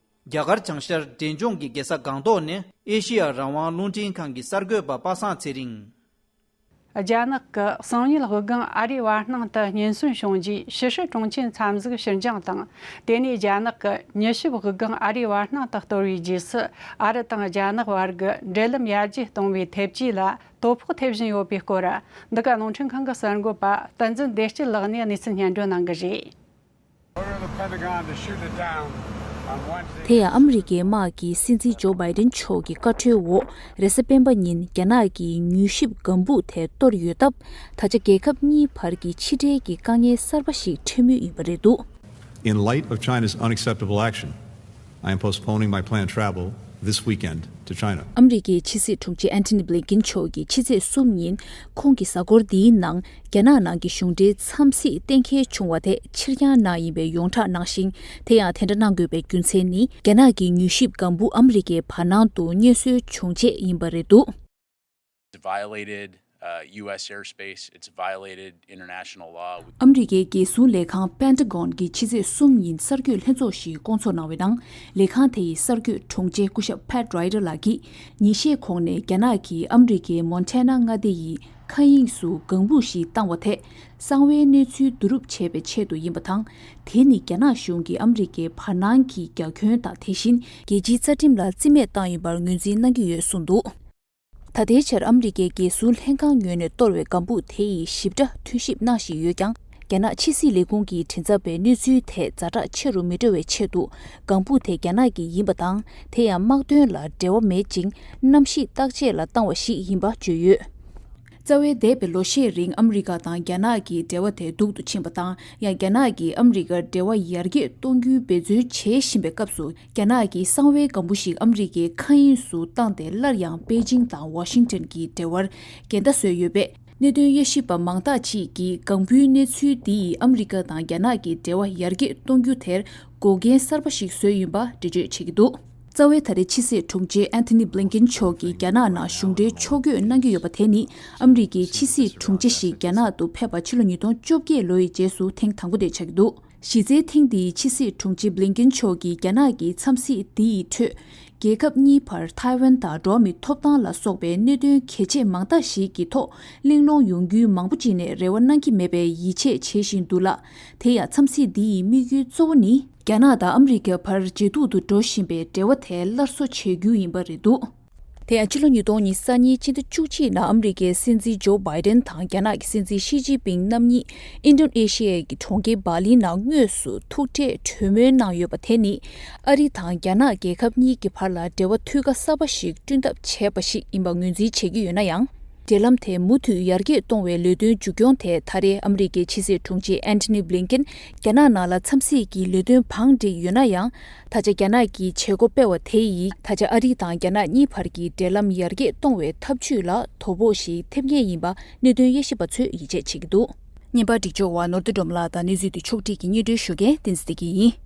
རྒྱ་གར་བྱང་ཤར་འབྲས་ལྗོངས་ཀྱི་རྒྱལ་ས་སྒང་ཏོག་ནས་ཨེ་ཤི་ཡ་རང་དབང་རླུང་འཕྲིན་ཁང་གི་གསར་འགོད་པ་པ་སངས་ཚེ་རིང་། རྒྱ་ནག་གི་གསང་ཉུལ་དབུགས་ལྒང་ཨ་རིའི་བར་སྣང་དུ་སྙན་སོན་བྱུང་རྗེས། ཕྱི་སྲིད་དྲུང་ཆེ་འཚམས་གཟིགས་ཕྱིར་འགྱངས་དང་། དེ་ནས་རྒྱ་ནག་གི་མྱུལ་ཞིབ་དབུགས་ལྒང་ཨ་རིའི་བར་སྣང་དུ་གཏོར་བའི་རྗེས་སུ། ཨ་རི་དང་རྒྱ་ནག་བར་གྱི་འབྲེལ་ལམ་ཡར་རྒྱས་གཏོང་བའི་ཐབས་ཇུས་ལ་དོ་ཕོག་ཐེབས་བཞིན་ཡོད་པའི་སྐོར། འདི་ག་རླུང་འཕྲིན་ཁང་གི་གསར་འགོད་པ་བསྟན་འཛིན་བདེ་སྐྱིད་ལགས་ནས་གནས་ཚུལ་སྙན་སྒྲོན་གནང་གི་རེད། Order the Pentagon to shoot it down on Wednesday. དེ་ཡང་ཨ་མི་རི་ཀའི་དམག་གིས་སྲིད་འཛིན་ཇོ་བྷའི་ཏན་མཆོག་གི་བཀའ་འཁྲོལ་འོག་རེས་གཟའ་སྤེན་པ་ཉིན་རྒྱ་ནག་གི་མྱུལ་ཞིབ་ལྒང་བུ་དེ་གཏོར་ཡོད་སྟབས། ད་ཆ་རྒྱལ་ཁབ་གཉིས་བར་གྱི་ཕྱི་འབྲེལ་གྱི་དཀའ་ངལ་གསར་པ་ཞིག་འཕྲད་མུས་ཡིན་པ་རེད་འདུག In light of China's unacceptable action, I am postponing my planned travel this weekend to China. ཨ་མི་རི་ཀའི་ཕྱི་སྲིད་དྲུང་ཆེ་ཨན་ཐོ་ནི་བྷི་ལིན་ཀིན་མཆོག་གིས་ཕྱི་ཚེས་གསུམ་ཉིན་ཁོང་གི་གཟའ་འཁོར་འདིའི་ནང་རྒྱ་ནག་ནང་གི་གཞུང་འབྲེལ་འཚམས་གཟིགས་གཏན་འཁེལ་བྱུང་བ་དེ་ཕྱིར་འགྱངས་གནང་ཡིན་པའི་ཡོངས་གྲགས་གནང་ཞིང་། དེ་ཡང་དེ་འདྲ་གནང་དགོས་པའི་རྒྱུ་མཚན་ནི། རྒྱ་ནག་གི་མྱུལ་ཞིབ་ལྒང་བུ་ཨ་མི་རི་ཀའི་བར་སྣང་དུ་སྙན་སོན་བྱུང་རྗེས་ཡིན་པ་རེད་འདུག It's violated, uh, U S airspace. It's violated international law. ཨ་མི་རི་ཀའི་རྒྱལ་སྲུང་ལས་ཁང་པེན་ཊ་གོན་གྱིས་ཕྱི་ཚེས་གསུམ་ཉིན་གསར་འགོད་ལྷན་ཚོགས་ཤིག་བསྐོང་ཚོགས་གནང་བའི་ནང་། ལས་ཁང་དེ་ཡི་གསར་འགོད་དྲུང་ཆེ་སྐུ་ཞབས་Pat Ryder ལགས་ཀྱིས། ཉིན་ཤས་གོང་ནས་རྒྱ་ནག་གིས་ཨ་མི་རི་ཀའི་མོན་ཊ་ན་མངའ་སྡེ་ཡི་མཁའ་དབྱིངས་སུ་ལྒང་བུ་ཞིག་བཏང་བ་དེ། གསང་བའི་གནས་ཚུལ་བསྡུ་རུབ་བྱེད་པའི་ཆེད་དུ་ཡིན་པ་དང་། དེ་ནི་རྒྱ་ནག་གཞུང་གིས་ཨ་མི་རི་ཀའི་བར་སྣང་གི་རྒྱ་ཁྱོན་དང་། དེ་བཞིན་རྒྱལ་སྤྱིའི་རྩ་ཁྲིམས་ལ་བརྩི་མེད་བཏང་ཡོད་པར་ངོས་འཛིན་གནང་གི་ཡོད་གསུངས་འདུག་ད་ལྟའི་ཆར་ཨ་མི་རི་ཀའི་རྒྱལ་སྲུང་ལྷན་ཁང་ངོས་ནས་གཏོར་བའི་ལྒང་བུ་དེ་ཡི་ཞིབ་ཕྲ་ཐོན་ཞིབ་གནང་བཞིན་ཡོད་ཀྱང་། རྒྱ་ནག་ཕྱི་སྲིད་ལས་ཁུངས་ཀྱི་མགྲིན་ཚབ་པས་གནས་ཚུལ་དེ་ཛ་དྲག་ཆེ་རུ་མི་འགྲོ་བའི་ཆེད་དུ། ལྒང་བུ་དེ་རྒྱ་ནག་གི་ཡིན་པ་དང་། དེ་ཡང་དམག་དོན་ལ་འབྲེལ་བ་མེད་ཅིང་། གནམ་གཤིས་བརྟག་དཔྱད་ལ་བཏང་བ་ཞིག་ཡིན་པ་བརྗོད་ཡོད། རྩ་བའི་འདས་པའི་ལོ་ཤས་རིང་ཨ་མི་རི་ཀ་དང་རྒྱ་ནག་གི་འབྲེལ་བ་དེ་སྡུག་ཏུ་ཕྱིན་པ་དང་། ཡང་རྒྱ་ནག་གིས་ཨ་མི་རི་ཀར་འབྲེལ་བ་ཡར་རྒྱས་གཏོང་རྒྱུའི་འབད་བརྩོན་བྱེད་བཞིན་པའི་སྐབས་སུ། རྒྱ་ནག་གིས་གསང་བའི་ལྒང་བུ་ཞིག་ཨ་མི་རི་ཀའི་མཁའ་དབྱིངས་སུ་བཏང་སྟེ། སླར་ཡང་པེ་ཅིང་དང་ཝ་ཤིང་ཏོན་གྱི་འབྲེལ་བར་འགལ་ཟླ་བཟོས་ཡོད་པས། གནད་དོན་དབྱེ་ཞིབ་པ་མང་དག་ཅིག་གིས་ལྒང་བུའི་གནས་ཚུལ་འདིས་ཨ་མི་རི་ཀ་དང་རྒྱ་ནག་གི་འབྲེལ་བ་ཡར་རྒྱས་གཏོང་རྒྱུ་དེར་འགོག་རྐྱེན་གསར་པ་ཞིག་བཟོས་ཡིན་པ་འགྲེལ་བརྗོད་བྱེད་ཀྱི་འདུག་རྩ་བའི་ད་རེས་ཕྱི་སྲིད་དྲུང་ཆེ་ཨན་ཐོ་ནི་བྷི་ལིན་ཀིན་མཆོག་གིས་རྒྱ་ནག་ནང་གཞུང་འབྲེལ་ཕྱོགས་བསྐྱོད་གནང་གི་ཡོད་པ་དེ་ནི། ཨ་མི་རི་ཀའི་ཕྱི་སྲིད་དྲུང་ཆེ་ཞིག་རྒྱ་ནག་ཏུ་ཕེབས་པ་ཕྱི་ལོ་ཉིས་སྟོང་བཅོ་བརྒྱད་ལོ་ཡི་རྗེས་སུ་ཐེངས་དང་པོ་དེ་ཆགས་ཀྱི་འདུག་གཞི་རྩའི་ཐེངས་འདིའི་ཕྱི་སྲིད་དྲུང་ཆེ་བྷི་ལིན་ཀིན་མཆོག་གིས་རྒྱ་ནག་གི་འཚམས་གཟིགས་འདི་ཡི་ཁྲོད། རྒྱལ་ཁབ་གཉིས་བར་ཐའེ་ཝན་དང་འགྲོ་བ་མིའི་ཐོབ་ཐང་ལ་སོགས་པའི་གནད་དོན་གལ་ཆེ་མང་དག་ཞིག་གི་ཐོག་གླེང་སློང་ཡོང་རྒྱུའི་མང་པོ་ཅིག་ནས་རེ་བ་གནང་གི་མེད་པའི་ཡིད་ཆེས་བྱེད་བཞིན་འདུག་ལ། དེ་ཡང་འཚམས་གཟིགས་འདི་ཡི་དམིགས་ཡུལ་གཙོ་བོ་ནི། རྒྱ་ནག་དང་ཨ་མི་རི་ཀའི་བར་ཇེ་སྡུག་ཏུ་འགྲོ་བཞིན་པའི་འབྲེལ་བ་དེ་སླར་གསོ་བྱེད་རྒྱུ་ཡིན་པ་རེད་འདུག་དེ་ཡང་ཕྱི་ལོ་ཉིས་སྟོང་ཉེར་གཉིས་སྤྱི་ཟླ་བཅུ་གཅིག་ནང་ཨ་མི་རི་ཀའི་སྲིད་འཛིན་ཇོ་བྷའི་ཌེན་དང་རྒྱ་ནག་གི་སྲིད་འཛིན་ཞི་ཅིན་ཕིང་རྣམ་གཉིས་ཨིན་ཌོ་ནེ་ཤི་ཡའི་གྲོང་ཁྱེར་སྦ་ལི་ནང་དངོས་སུ་ཐུག་འཕྲད་གྲོས་མོལ་གནང་ཡོད་པ་དེ་ནི། ཨ་རི་དང་རྒྱ་ནག་རྒྱལ་ཁབ་གཉིས་ཀྱི་བར་ལ་འབྲེལ་བ་འཐུས་ཀ་གསར་པ་ཞིག་བསྐྲུན་ཐབས་བྱས་པ་ཞིག་ཡིན་པ་ངོས་འཛིན་བྱེད་ཀྱི་ཡོད་ན་ཡང་། འབྲེལ་ལམ་དེ་མུ་མཐུད་ཡར་རྒྱས་གཏོང་བའི་ལས་དོན་མཇུག་སྐྱོང་དེ་ད་རེས་ཨ་མི་རི་ཀའི་ཕྱི་སྲིད་དྲུང་ཆེ་ཨན་ཐོ་ནི་བྷི་ལིན་ཀིན་རྒྱ་ནག་ནང་ལ་འཚམས་གཟིགས་ཀྱི་ལས་དོན་བང་བསྒྲིགས་ཡོད་ན་ཡང་། ད་ཆ་རྒྱ་ནག་གིས་བྱེད་སྒོ་སྤེལ་བ་དེ་ཡིས་ད་ཆ་ཨ་རི་དང་རྒྱ་ནག་གཉིས་བར་གྱི་འབྲེལ་ལམ་ཡར་རྒྱས་གཏོང་བའི་ཐབས་ཇུས་ལ་དོ་ཕོག་ཞིག་ཐེབས་ངེས་ཡིན་པ་གནད་དོན་དབྱེ་ཞིབ་པ་ཚོས་ཡིད་ཆེས་བྱེད་ཀྱི་འདུག་བརྙན་པར་སྒྲིག་སྦྱོར་བ་ནོར་བུ་སྒྲོལ་མ་ལགས་དང་གནས་ཚུལ་འདི་ཕྱོགས་སྒྲིག་གིས་སྙན་སྒྲོན་ཞུ་མཁན་བསྟན་འཛིན་བདེ་སྐྱིད་ཡིན།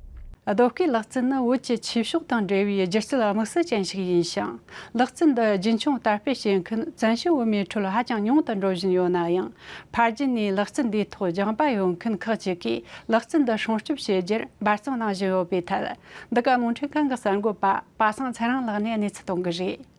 རྡོ་བརྐོས་ལག་རྩལ་ནི་བོད་ཀྱི་ཆོས་ཕྱོགས་དང་འབྲེལ་བའི་སྒྱུ་རྩལ་དམིགས་བསལ་ཅན་ཞིག་ཡིན་ཞིང་། ལག་རྩལ་འདི་རྒྱུན་འཁྱོངས་དར་སྤེལ་བྱེད་མཁན་བཙན་བྱོལ་བོད་མིའི་ཁྲོད་ཧ་ཅང་ཉུང་དུ་འགྲོ་བཞིན་ཡོད་ན་ཡང་། ཕར་རྒྱུད་ནས་ལག་རྩལ་འདིའི་ཐོག་སྦྱངས་པ་ཡོད་མཁན་ཁག་ཅིག་གིས་ལག་རྩལ་འདི་སྲུང་སྐྱོབ་བྱེད་རྒྱུར་འབད་བརྩོན་གནང་བཞིན་ཡོད་པའི་ཐད། འདི་ག་རླུང་འཕྲིན་ཁང་གི་གསར་འགོད་པ་པ་སངས་ཚེ་རིང་ལགས་ནས་གནས་ཚུལ་གཏོང་གི་རེད།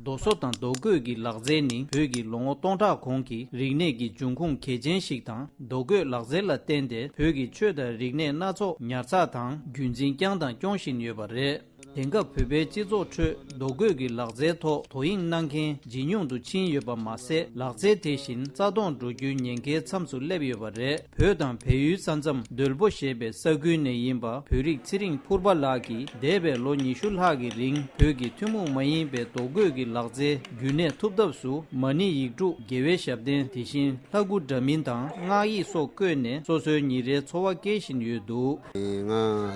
རྡོ་བཟོ་དང་རྡོ་བརྐོས་ཀྱི་ལག་རྩལ་ནི་བོད་ཀྱི་ལོ་ངོ་སྟོང་ཕྲག་གོང་གི་རིག་གནས་ཀྱི་འབྱུང་ཁུངས་གལ་ཆེན་ཞིག་དང་། རྡོ་བརྐོས་ལག་རྩལ་ལ་བརྟེན་ཏེ་བོད་ཀྱི་ཆོས་དང་རིག་གནས་སྣ་ཚོགས་ཉར་ཚགས་དང་རྒྱུན་འཛིན་བསྐྱངས་དང་སྐྱོང་བཞིན་ཡོད་པ་རེད། དེང་སྐབས་བོད་པའི་སྤྱི་ཚོགས་ཁྲོད་རྡོ་བརྐོས་ཀྱི་ལག་རྩལ་ཐོག་དོ་དབྱིངས་གནང་མཁན་ཇེ་ཉུང་དུ་ཕྱིན་ཡོད་པ་མ་ཟད། ལག་རྩལ་དེ་བཞིན་རྩ་སྟོངས་འགྲོ་རྒྱུའི་ཉེན་ཁའི་མཚམས་སུ་སླེབས་ཡོད་པ་རེད། བོད་དང་བལ་ཡུལ་ས་མཚམས་རྡོལ་པོ་ཞེས་པའི་ས་ཁུལ་ནས་ཡིན་པ་བོད་རིགས་ཚེ་རིང་ཕུར་པ་ལགས་ཀྱིས་འདས་པའི་ལོ་ཉི་ཤུ་ལྷག་གི་རིང་བོད་ཀྱི་ཐུན་མོང་མ་ཡིན་པའི་རྡོ་བརྐོས་ཀྱི་ལག་རྩལ་རྒྱུན་གནས་ཐུབ་ཐབས་སུ་མ་ཎི་ཡིག་དྲུག་དགེ་བའི་ཞབས་བརྟན། དེ་བཞིན་ལྷ་སྐུ་འདྲ་མིན་དང་སྔགས་ཡིག་སོགས་བརྐོས་ནས་སོ་སོའི་ཉིན་རེའི་འཚོ་བ་སྐྱེལ་བཞིན་ཡོད་འདུག་ང་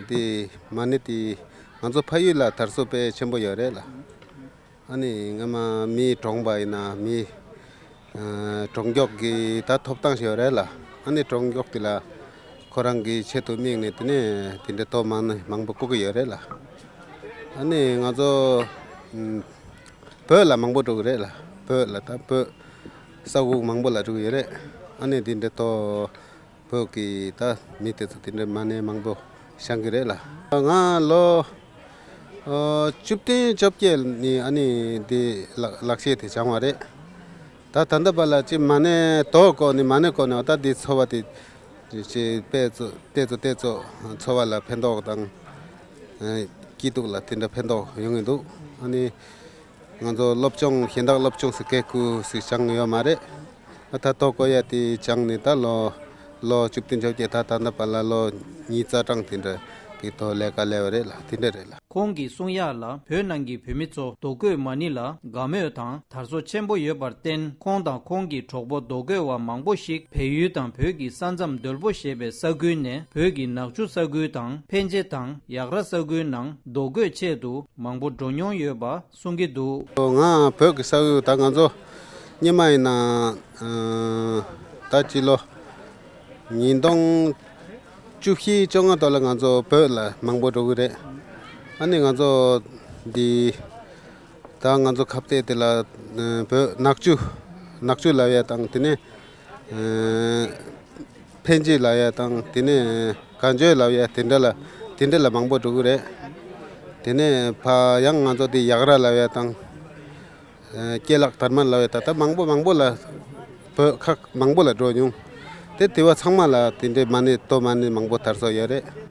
དེ་མ་ཎི་དེ་ང་ཚོ་ཕ་ཡུལ་ལ་དར་སྲོལ་དཔེ་ཆེན་པོ་ཡོད་རེད་ལ། ཨ་ནི་སྔ་མ་མི་གྲོངས་པ་ཡིན་ན་མི་ཨ་གྲོངས་མགྱོགས་ཀྱི་ད་ཐོབ་ཐང་ཞིག་ཡོད་རེད་ལ། ཨ་ནི་གྲོངས་མགྱོགས་དེ་ལ་ཁོ་རང་གི་ཆེད་དུ་དམིགས་ནས་དེ་ནས་དེ་འདྲའི་ཐོ་མང་ནི་མང་པོ་བརྐོ་གི་ཡོད་རེད་ལ། ཨ་ནི་ང་ཚོ་ཨམ་བོད་ལ་མང་པོ་འགྲོ་གི་རེད་ལ། བོད་ལ་ད་བོད་ས་ཁུལ་མང་པོ་ལ་འགྲོ་གི་ཡོད་རེད། ཨ་ནི་དེ་འདྲའི་ཐོ་བོད་ཀྱི་ད་མི་དེ་ཚོ་དེ་འདྲའི་མ་ཎི་མང་པོ་བཞེངས་གི་རེད་ལ། ང་ལོ་ཨོ་བཅུ་བདུན་བཅོ་བརྒྱད་ནས་ཨ་ནི་འདི་ལག་ལག་ཤེས་དེ་སྦྱངས་པ་རེད། ད་ད་ལྟ་བར་ལ་ཅི་མ་ཎི་རྡོ་བརྐོས་ནས་མ་ཎི་བརྐོས་ནས་ད་འདི་འཚོ་བ་དེ་ཅི་དཔེ་ཚོ་དེ་ཚོ་དེ་ཚོ་འཚོ་བ་ལ་ཕན་ཐོགས་དང་ཨ་སྐྱིད་སྡུག་ལ་དེ་འདྲ་ཕན་ཐོགས་ཡོང་གི་འདུག་ཨ་ནི་ང་ཚོ་སློབ་སྦྱོང་གཞན་དག་སློབ་སྦྱོང་ཟེར་སྐད་ཁུ་ཟིག་སྦྱངས་ཡོད་མ་རེད། ད་ལྟ་རྡོ་བརྐོ་ཡ་དེ་སྦྱངས་ནས་ད་ལོ་ལོ་བཅུ་བདུན་བཅོ་བརྒྱད་ད་ད་ལྟ་བར་ལ་ལོ་ཉིས་རྩ་གྲངས་དེ་འདྲ་གི་ཐོག་ལས་ཀ་ལས་པ་རེད་ལ། དེ་འདྲ་རེད་ལ། ཁོང་གིས་གསུང་ཡག་ལ་བོད་ནང་གི་བོད་མི་ཚོ་རྡོ་བརྐོས་མ་ཎི་ལ་དགའ་མོས་དང་དར་སྲོལ་ཆེན་པོ་ཡོད་པར་བརྟེན། ཁོང་དང་ཁོང་གི་གྲོགས་པོ་རྡོ་བརྐོས་པ་མང་པོ་ཞིག་བལ་ཡུལ་དང་བོད་ཀྱི་ས་མཚམས་རྡོལ་པོ་ཞེས་པའི་ས་ཁུལ་ནས་བོད་ཀྱི་ནག་ཆུ་ས་ཁུལ་དང་ཕན་ཆེ་དང་ཡག་ར་ས་ཁུལ་ནང་རྡོ་བརྐོས་ཆེད་དུ་མང་པོ་འགྲོ་མྱོང་ཡོད་པ་གསུང་གི་འདུག་ང་བོད་ཀྱི་ས་ཁུལ་ད་ང་ཚོ་སྔོན་མ་ཡིན་ན་ཨ་ད་སྤྱི་ལོ་ཉིས་སྟོང་བཅུ་བཞི་བཅོ་ལྔ་དོ་ལ་ང་ཚོ་བོད་ལ་མང་པོ་འགྲོ་གི་རེད། ཨ་ནི་ང་ཚོ་འདི་ད་ང་ཚོ་ཁ་གཏད་དེ་ལ་ཨ་བོད་ནག་ཆུ་ནག་ཆུ་ལབ་ཡ་དང་དེ་ནས་ཨ་ཕན་ཆེ་ལབ་ཡ་དང་དེ་ནས་གངས་ལྗོངས་ལབ་ཡ་དེ་འདྲ་ལ་དེ་འདྲ་ལ་མང་པོ་འགྲོ་གི་རེད། དེ་ནས་ཕ་ཡང་ང་ཚོ་དེ་ཡག་ར་ལབ་ཡ་དང་། ཨ་སྐྱེ་ལག་དར་མ་ལབ་ཡ་ད་ལྟ་མང་པོ་མང་པོ་ལ་བོད་ཁག་མང་པོ་ལ་འགྲོ་མྱོང་། དེ་དེ་བ་ཚང་མ་ལ་དེ་འདྲའི་མ་ཎི་རྡོ་མ་ཎི་མང་པོ་དར་སྲོལ་ཡོད་རེད།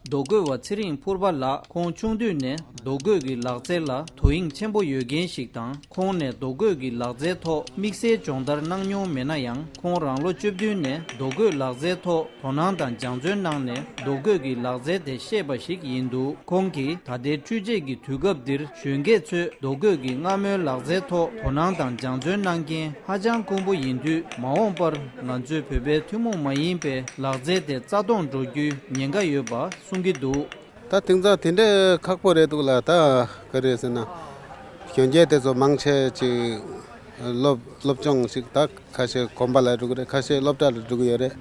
རྡོ་བརྐོས་པ་ཚེ་རིང་ཕུར་པ་ལགས་ཁོང་ཆུང་དུས་ནས་རྡོ་བརྐོས་ཀྱི་ལག་རྩལ་ལ་དོ་དབྱིངས་ཆེན་པོ་ཡོད་མཁན་ཞིག་དང་། ཁོང་ནས་རྡོ་བརྐོས་ཀྱི་ལག་རྩལ་ཐོག་དམིགས་བསལ་སྦྱོང་བརྡར་གནང་མྱོང་མེད་ན་ཡང་། ཁོང་རང་ལོ་བཅུ་བདུན་ནས་རྡོ་བརྐོས་ལག་རྩལ་ཐོག་དོ་སྣང་དང་སྦྱང་བརྩོན་གནང་ནས་རྡོ་བརྐོས་ཀྱི་ལག་རྩལ་དེ་ཤེས་པ་ཞིག་ཡིན་འདུག་ཁོང་གིས་ད་ལྟའི་འཕྲུལ་ཆས་ཀྱི་དུས་སྐབས་འདིར་གཞོན་སྐྱེས་ཚོས་རྡོ་བརྐོས་ཀྱི་སྔ་མོའི་ལག་རྩལ་ཐོག་དོ་སྣང་དང་སྦྱང་བརྩོན་གནང་མཁན་ཧ་ཅང་དཀོན་པོ་ཡིན་དུས། མ་འོངས་པར་ང་ཚོའི་བོད་པའི་ཐུན་མོང་མ་ཡིན་པའི་ལག་རྩལ་དེ་རྩ་སྟོངས་འགྲོ་རྒྱུའི་ཉེན་ཁ་ཡོད་པ་གསུང་གི་འདུག་ད་དེང་སང་དེ་འདྲའི་ཁག་པོ་རེད་འདུག་ལ། ད་ག་རེ་ཟེར་ན་གཞོན་སྐྱེས་དེ་ཚོ་མང་ཆེ་ཅིག་སློབ་སློབ་སྦྱོང་ཞིག་ད་ཁ་ཤས་དགོན་པ་ལ་འགྲོ་གི་རེད། ཁ་ཤས་སློབ་གྲྭ་ལ་འགྲོ་གི་ཡོད་རེད།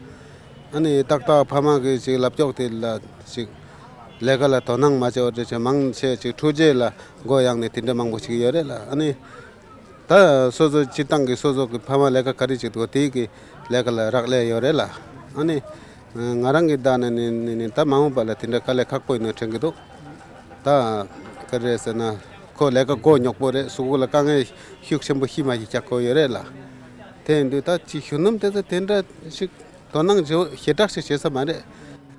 ཨ་ནི་ཏག་ཏག་ཕ་མ་གི་ཅིག་ལབ་ཀྱོག་དེ་ལ་ཅིག་ལས་ཀ་ལ་དོ་སྣང་མ་བྱས་པ་འདྲ་བྱས། མང་ཆེ་ཅིག་འཕྲུལ་ཆས་ལ་མགོ་གཡེང་ནས་དེ་འདྲ་མང་པོ་ཞིག་ཡོད་རེད་ལ། ཨ་ནི་ད་སོ་སོ་སྤྱིར་བཏང་གི་སོ་སོ་གི་ཕ་མ་ལས་ཀ་ག་རེ་བྱེད་འདུག་དེའི་གི་ལས་ཀ་ལ་རག་ལས་ཡོད་རེད་ལ། ཨ་ནི་ང་རང་གི་བདག་ནི་ནི་ནི་ནི་ད་མ་འོངས་པ་ལ་དེ་འདྲ་དཀའ་ལས་ཁག་པོ་ཡིན་ནོ་དྲན་གི་འདུག་ད་ག་རེ་ཟེར་ན་ཁོ་ལས་ཀ་མགོ་རྙོག་པོ་རེད། སུ་གུ་ལ་དཀའ་ངལ་ཤུགས་ཆེན་པོ་ཤི་མ་ཤི་ཆགས་ཀྱི་ཡོད་རེད་ལ། དེ་ཡིན་དུས་ད་ཅིག་གཞོན་ནུ་དེ་ཚོ་དེ་འདྲ་ཞིག་དོ་སྣང་བྱེད་ཞེ་དྲག་ཞིག་བྱེད་ས་མ་རེད།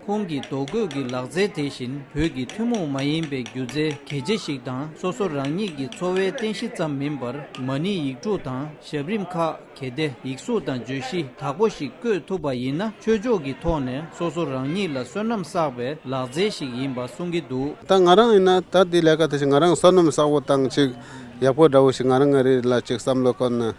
ཁོང་གིས་རྡོ་བརྐོས་ཀྱི་ལག་རྩལ་དེ་བཞིན་བོད་ཀྱི་ཐུན་མོང་མ་ཡིན་པའི་སྒྱུ་རྩལ་གལ་ཆེ་ཞིག་དང་། སོ་སོ་རང་ཉིད་ཀྱི་འཚོ་བའི་རྟེན་གཞི་ཙམ་མིན་པར། མ་ཎི་ཡིག་དྲུག་དང་ཞབས་རིམ་ཁག་གལ་ཏེ་ཡིག་གཟུགས་དང་བརྗོད་གཞི་དག་པོ་ཞིག་བརྐོས་ཐུབ་པ་ཡིན་ན། ཆོས་ཕྱོགས་ཀྱི་ཐོག་ནས་སོ་སོ་རང་ཉིད་ལ་བསོད་ནམས་བསགས་པའི་ལག་རྩལ་ཞིག་ཡིན་པ་གསུང་གི་འདུག་ད་ང་རང་ཡིན་ན་ད་འདི་ལས་ཀ་དེ་ཞིག་ང་རང་བསོད་ནམས་བསགས་པོ་དང་ཅིག་ཡག་པོ་འདྲ་བོ་ཞིག་ང་རང་ངའི་རིགས་ལ་ཅིག་བསམ་བློ་འཁོར་ན་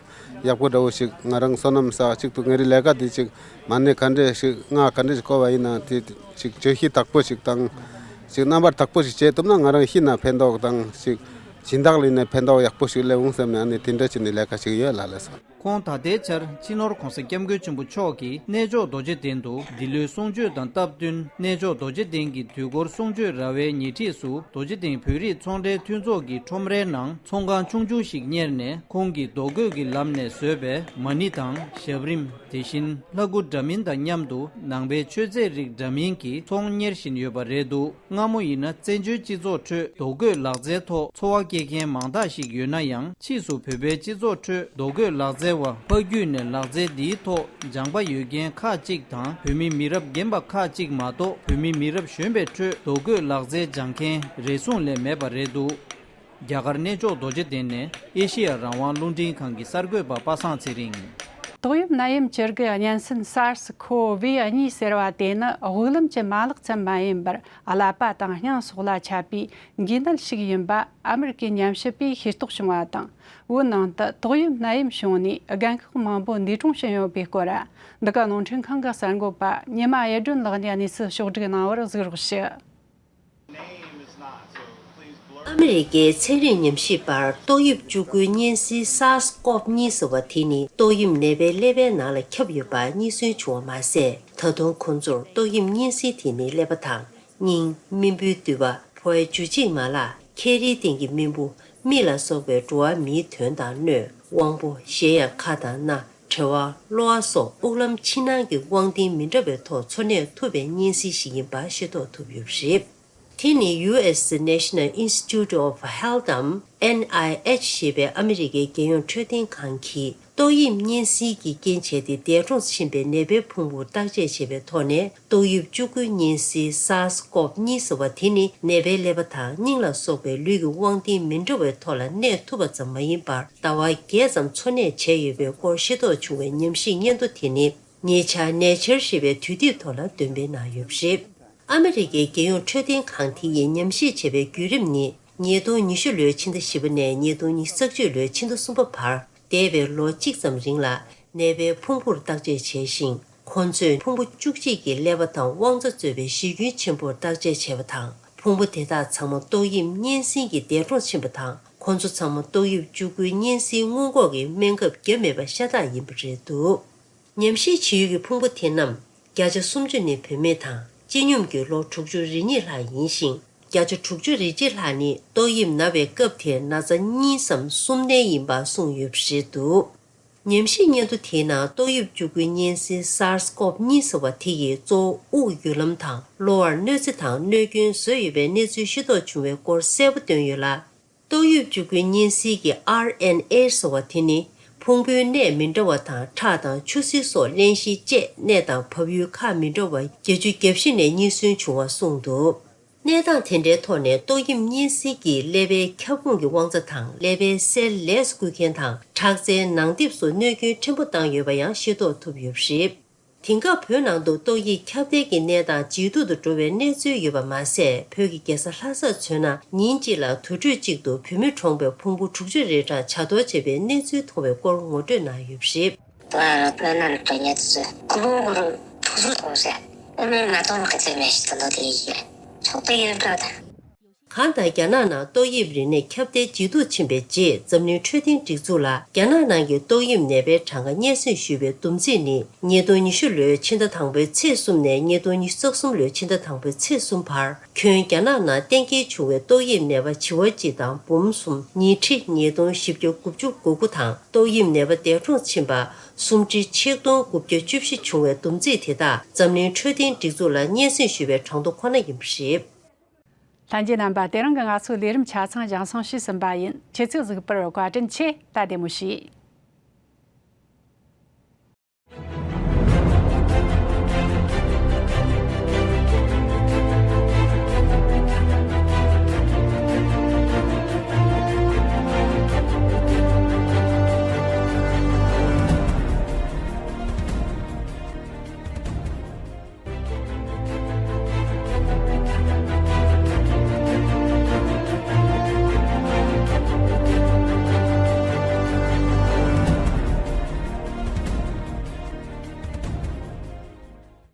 ཡག་པོ་འདྲ་བོ་ཞིག་ང་རང་བསོད་ནམས་བསགས་གཅིག་ཏུ་ངའི་རིགས་ལས་ཀ་དེ་ཅིག་མ་ཎི་ག་འདྲས་ཞིག་སྔགས་ག་འདྲས་ཞིག་བརྐོ་བ་ཡིན་ན་དེ་ཅིག་བརྗོད་གཞི་དག་པོ་ཞིག་དང་ཅིག་རྣམ་པར་དག་པོ་ཞིག་བྱེད་ཐུབ་ན་ང་རང་ཤི་ན་ཕན་ཐོགས་དང་ཅིག་སྦྱིན་བདག་ལ་ཡིན་ན་ཕན་ཐོགས་ཡག་པོ་ཞིག་སླེབས་འོང་བསམ་ནས་ཨ་ནི་དེ་འདྲ་བྱས་ནས་ལས་ཀ་ཞིག་ཡོད་ལ་ལས་སོ། ཁོང་ད་ལྟའི་ཆར་སྤྱི་ནོར་༧གོང་ས་༧སྐྱབས་མགོན་ཆེན་པོ་མཆོག་གིས་གནས་མཆོག་རྡོ་རྗེ་གདན་དུ་འདི་ལོའི་གསུང་ཆོས་དང་སྟབས་བསྟུན་གནས་མཆོག་རྡོ་རྗེ་གདན་གྱི་དུས་འཁོར་གསུང་ཆོས་ར་བའི་ཉེ་འཁྲིས་སུ་རྡོ་རྗེ་གདན་བོད་རིགས་ཚོང་འབྲེལ་མཐུན་ཚོགས་ཀྱི་ཁྲོམ་རའི་ནང་ཚོང་ཁང་ཆུང་ཆུང་ཞིག་གཉེར་ནས་ཁོང་གིས་རྡོ་བརྐོས་ཀྱི་ལམ་ནས་བཟོས་པའི་མ་ཎི་དང་ཞབས་རིམ། དེ་བཞིན་ལྷ་སྐུ་འདྲ་མིན་དང་མཉམ་དུ་ནང་པའི་མཆོད་རྫས་རིགས་འདྲ་མིན་གྱི་ཚོང་གཉེར་བཞིན་ཡོད་པ་རེད་འདུག་སྔ་མོ་ཡིན་ན་བཙན་བྱོལ་སྤྱི་ཚོགས་ཁྲོད་རྡོ་བརྐོས་ལག་རྩལ་ཐོག་འཚོ་བ་སྐྱེལ་མཁན་མང་དག་ཞིག་ཡོད་ན་ཡང་། ཕྱིས་སུ་བོད་པའི་སྤྱི་ཚོགས་ཁྲོད་རྡོ་བརྐོས་ལག་རྩལ་བ་ཕ་རྒྱུད་ནས་ལག་རྩལ་འདིའི་ཐོག་སྦྱངས་པ་ཡོད་མཁན་ཁག་ཅིག་དང་། བོད་མི་མི་རབས་རྒན་པ་ཁག་ཅིག་མ་གཏོགས་བོད་མི་མི་རབས་གཞོན་པའི་ཁྲོད་རྡོ་བརྐོས་ལག་རྩལ་སྦྱང་མཁན་རེ་ཟུང་ལས་མེད་པ་རེད་འདུག་རྒྱ་གར་གནས་མཆོག་རྡོ་རྗེ་གདན་ནས་ཨེ་ཤེ་ཡ་རང་དབང་རླུང་འཕྲིན་ཁང་གི་གསར་འགོད་པ་པ་སངས་ཚེ་རིང་། ཏོག་དབྱིབས་ནད་ཡམས་བཅུ་དགུ་གཉན་སྲིན་SARS-CoV་གཉིས་ཟེར་བ་དེ་ནི་དབུགས་ལམ་གྱི་མ་ལག་ཙམ་མ་ཡིན་པར། ཀླད་པ་དང་སྙིང་སོགས་ལ་ཁྱབ་པའི་འགོས་ནད་ཞིག་ཡིན་པ་ཨ་མི་རི་ཀའི་ཉམས་ཞིབ་པས་ཤེས་རྟོགས་བྱུང་བ་དང་། བོད་ནང་དུ་ཏོག་དབྱིབས་ནད་ཡམས་བྱུང་ནས་རྒན་ཁག་མང་པོ་འདས་གྲོངས་ཕྱིན་ཡོད་པའི་སྐོར། འདི་ག་རླུང་འཕྲིན་ཁང་གི་གསར་འགོད་པ་ཉི་མ་གཡུ་སྒྲོན་ལགས་ནས་གནས་ཚུལ་ཕྱོགས་བསྒྲིགས་གནང་བར་གཟིགས་རོགས་ཞུ། ཨ་མི་རི་ཀའི་ཚན་རིག་ཉམས་ཞིབ་པར་ཏོག་དབྱིབས་བཅུ་དགུའི་གཉན་སྲིན་SARS-CoV་གཉིས་ཟེར་བ་དེ་ནི་ཏོག་དབྱིབས་ནད་པའི་ཀླད་པའི་ནང་ལ་ཁྱབ་ཡོད་པ་རྙེད་སོན་བྱུང་བ་མ་ཟད། ད་དུང་ཁོང་ཚོར་ཏོག་དབྱིབས་གཉན་སྲིན་དེ་ནི་ཀླད་པ་དང་། སྙིང་། རྨེན་བུའི་མདུད་པ། ཕོ་བའི་འཇུ་བྱེད་མ་ལག་ཁལ་རིའི་སྟེང་གི་རྨེན་བུ། མིག་ལ་སོགས་པའི་འགྲོ་བ་མིའི་དོན་དང་སྣོད། དབང་པོ། གཞས་དབྱངས། ཁ་དང་སྣ། དྲེལ་བ། གློ་བ་སོགས་དབུགས་ལམ་ཕྱི་ནང་གི་དབང་སྟེང་མི་འདྲ་བའི་ཐོག་འཚོ་གནས་ཐུབ་པའི་གཉན་སྲིན་ཞིག་ཡིན་པ་ཤེས་རྟོགས་ཐུབ་ཡོད་པ་རེད། དེ་ནི་ཡུ་ཨེས་National Institute of Health་འམ། ཨེན་ཨའི་ཨེཆ་ཞེས་པའི་ཨ་མི་རི་ཀའི་རྒྱལ་ཡོངས་འཕྲོད་བསྟེན་ཁང་གིས། ཏོག་དབྱིབས་གཉན་སྲིན་གྱི་རྐྱེན་བྱས་ཏེ་འདས་གྲོངས་ཕྱིན་པའི་ནད་པའི་ཕུང་པོར་བརྟག་དཔྱད་བྱས་པའི་ཐོག་ནས། ཏོག་དབྱིབས་བཅུ་དགུའི་གཉན་སྲིན་SARS-CoV་གཉིས་ཟེར་བ་དེ་ནི་ནད་པའི་ཀླད་པ་དང་སྙིང་ལ་སོགས་པའི་ལུས་ཀྱི་དབང་སྟེང་མི་འདྲ་བའི་ཐོག་ལ་གནས་ཐུབ་པ་ཙམ་མ་ཡིན་པར། ཟླ་བ་བརྒྱད་ཙམ་འཚོ་གནས་བྱས་ཡོད་པའི་སྐོར་ཤེས་རྟོགས་བྱུང་བའི་ཉམས་ཞིབ་སྙན་ཐོ་དེ་ནི། ཉེ་ཆར་Nature་ཞེས་པའི་དུས་དེབ་ཐོག་ལ་འདོན་སྤེལ་གནང་ཡོད་པ་རེད། ཨ་མི་རི་ཀའི་རྒྱལ་ཡོངས་འཕྲོད་བསྟེན་ཁང་དེ་ཡིས་ཉམས་ཞིབ་བྱས་པའི་བརྒྱུད་རིམ་ནི། ཉིས་སྟོང་ཉི་ཤུ་ལོའི་ཕྱི་ཟླ་བཞི་པ་ནས་ཉིས་སྟོང་ཉི་ཤུ་རྩ་གཅིག་ལོའི་ཕྱི་ཟླ་གསུམ་པ་བར། འདས་པའི་ལོ་གཅིག་ཙམ་རིང་ལ་ནད་པའི་ཕུང་པོར་བརྟག་དཔྱད་བྱས་ཤིང་། ཁོ་ཚོས་ཕུང་པོ་བཅུ་གཅིག་གི་ཀླད་པ་དང་དབང་རྩ་གཙོས་པའི་གཞི་ཁྱོན་ཆེན་པོར་བརྟག་དཔྱད་བྱས་པ་དང་། ཕུང་པོ་དེ་དག་ཚང་མ་ཏོག་དབྱིབས་གཉན་སྲིན་གྱིས་འདས་གྲོངས་ཕྱིན་པ་དང་། ཁོ་ཚོ་ཚང་མ་ཏོག་དབྱིབས་བཅུ་དགུའི་གཉན་སྲིན་སྔོན་འགོག་གི་སྨན་ཁབ་བརྒྱབ་མེད་པ་ཤ་སྟག་ཡིན་པ་རེད་འདུག་ཉམས་ཞིབ་བྱེད་ཡུལ་གྱི་ཕུང་པོ་དེ་རྣམས་བརྒྱ་ཆ་སུམ་ཅུ་ནི་བུད་མེད་དང་། སྤྱི་སྙོམས་ཀྱི་ལོ་དྲུག་ཅུ་རེ་གཉིས་ལྷག་ཡིན་ཞིང་། བརྒྱ་ཆ་དྲུག་ཅུ་རེ་གཅིག་ལྷག་ནི་ཏོག་དབྱིབས་ན་བའི་སྐབས་དེར་ན་ཚ་གཉིས་སམ་གསུམ་ལྡན་ཡིན་པ་གསུངས་ཡོད་པ་རེད་འདུག་ཉམས་ཞིབ་སྙན་ཐོ་དེའི་ནང་ཏོག་དབྱིབས་བཅུ་དགུའི་གཉན་སྲིན་SARS-CoV་གཉིས་ཟེར་བ་དེ་ཡིས་གཙོ་བོ་དབུགས་ཡུར་ལམ་དང་གློ་བར་གནོད་འཚེ་དང་གནོད་སྐྱོན་བཟོས་ཡོད་པའི་གནས་ཚུལ་ཤེས་རྟོགས་བྱུང་བའི་སྐོར་གསལ་པོ་བཏོན་ཡོད་ལ། ཏོག་དབྱིབས་བཅུ་དགུའི་གཉན་སྲིན་གྱི་ཨར་ཨེན་ཨེ་ཟེར་བ་དེ་ནི་ཕུང་པོའི་གནས་མི་འདྲ་བ་དང་ཁྲག་དང་ཆུ་སེར་སོགས་བརླན་གཤེར་བཅས་གནས་དང་བབས་ཡུལ་ཁག་མི་འདྲ་བ་བརྒྱད་ཅུ་གྱ་བཞི་ནས་རྙེད་སོན་བྱུང་བ་གསུངས་འདུག་གནས་སྟངས་དེ་འདྲའི་ཐོག་ནས་ཏོག་དབྱིབས་གཉན་སྲིན་གྱིས་ཀླད་པའི་ཁྱབ་ཁོངས་ཀྱི་དབང་རྩ་དང་ཀླད་པའི་སེལ་ལས་སུ་བཀོལ་མཁན་དང་ཁྲག་རྩའི་ནང་ལྡེབས་སུ་གནོད་སྐྱོན་ཕྲན་བུ་བཏང་ཡོད་པ་ཡང་ཤེས་རྟོགས་ཐུབ་ཡོད་པ་རེད། དེང་སྐབས་བོད་ནང་དུ་ཏོག་དབྱིབས་ཁྱབ་གདལ་གྱི་གནས་སྟངས་ཇེ་སྡུག་ཏུ་འགྲོ་བའི་གནས་ཚུལ་ཡོད་པ་མ་ཟད། བོད་ཀྱི་རྒྱལ་ས་ལྷ་སར་མཚོན་ན་ཉིན་གཅིག་ལ་དུར་ཁྲོད་གཅིག་ཏུ་བོད་མི་གྲོངས་པའི་ཕུང་པོ་དྲུག་ཅུ་རེ་གྲངས་བྱ་གཏོར་བྱས་པའི་གནས་ཚུལ་མཐོང་བའི་སྐོར་ངོ་སྤྲོད་གནང་ཡོད་པ་རེད། ད་བོད་ནང་དུ་ཉལ་ཚེ་ཁོ་བོ་ཁོ་རང་ཐུགས་སུ་གཏོང་ཟེར། ཨ་མའི་མ་གཏོང་བ་ག་ཚད་མེད་ཞིག་ད་ལྟ་དེ་ཡིན་ཆོག་པའི་ཡོད་འགྲོ་ད། གང་ལྟར་རྒྱ་ནག་ནང་ཏོག་དབྱིབས་རིམས་ནད་ཁྱབ་གདལ་ཇེ་སྡུག་ཕྱིན་པའི་རྗེས། འཛམ་གླིང་འཕྲོད་བསྟེན་སྒྲིག་འཛུགས་ལ་རྒྱ་ནག་ནང་གི་ཏོག་དབྱིབས་ནད་པའི་གྲངས་ཀ་སྙན་སེང་ཞུས་པའི་བསྡོམས་རྩིས་ནི། ཉིས་སྟོང་ཉི་ཤུ་ལོའི་ཕྱི་ཟླ་དང་པོའི་ཚེས་གསུམ་ནས་ཉིས་སྟོང་ཉི་ཤུ་རྩ་གསུམ་ལོའི་ཕྱི་ཟླ་དང་པོའི་ཚེས་གསུམ་བར། ཁྱོན་རྒྱ་ནག་ནང་གཏན་འཁེལ་བྱུང་བའི་ཏོག་དབྱིབས་ནད་པ་བྱེ་བ་གཅིག་དང་འབུམ་གསུམ་ཉིས་ཁྲི་ཉིས་སྟོང་བཞི་བརྒྱ་དགུ་བཅུ་གོ་དགུ་དང་། ཏོག་དབྱིབས་ནད་པ་འདས་གྲོངས་ཕྱིན་པ་སུམ་ཁྲི་ཆིག་སྟོང་དགུ་བརྒྱ་བཅུ་བཞི་བྱུང་བའི་བསྡོམས་རྩིས་དེ་དག་འཛམ་གླིང་འཕྲོད་བསྟེན་སྒྲིག་འཛུགས་ལ་སྙན་སེང་ཞུས་པའི་གྲངས་ཐོ་ཁོ་ན་ཡིན་པ་རེད། ལྷན་རྒྱས་རྣམ་པ། དེ་རིང་གི་ང་ཚོའི་ལས་རིམ་ཆ་ཚང་སྦྱང་སོང་ཞེས་ཟིན་པ་ཡིན། ཁྱེད་ཚོས་གཟིགས་པར་བཀའ་དྲིན་ཆེ། ད་བདེ་མོ་བྱོས།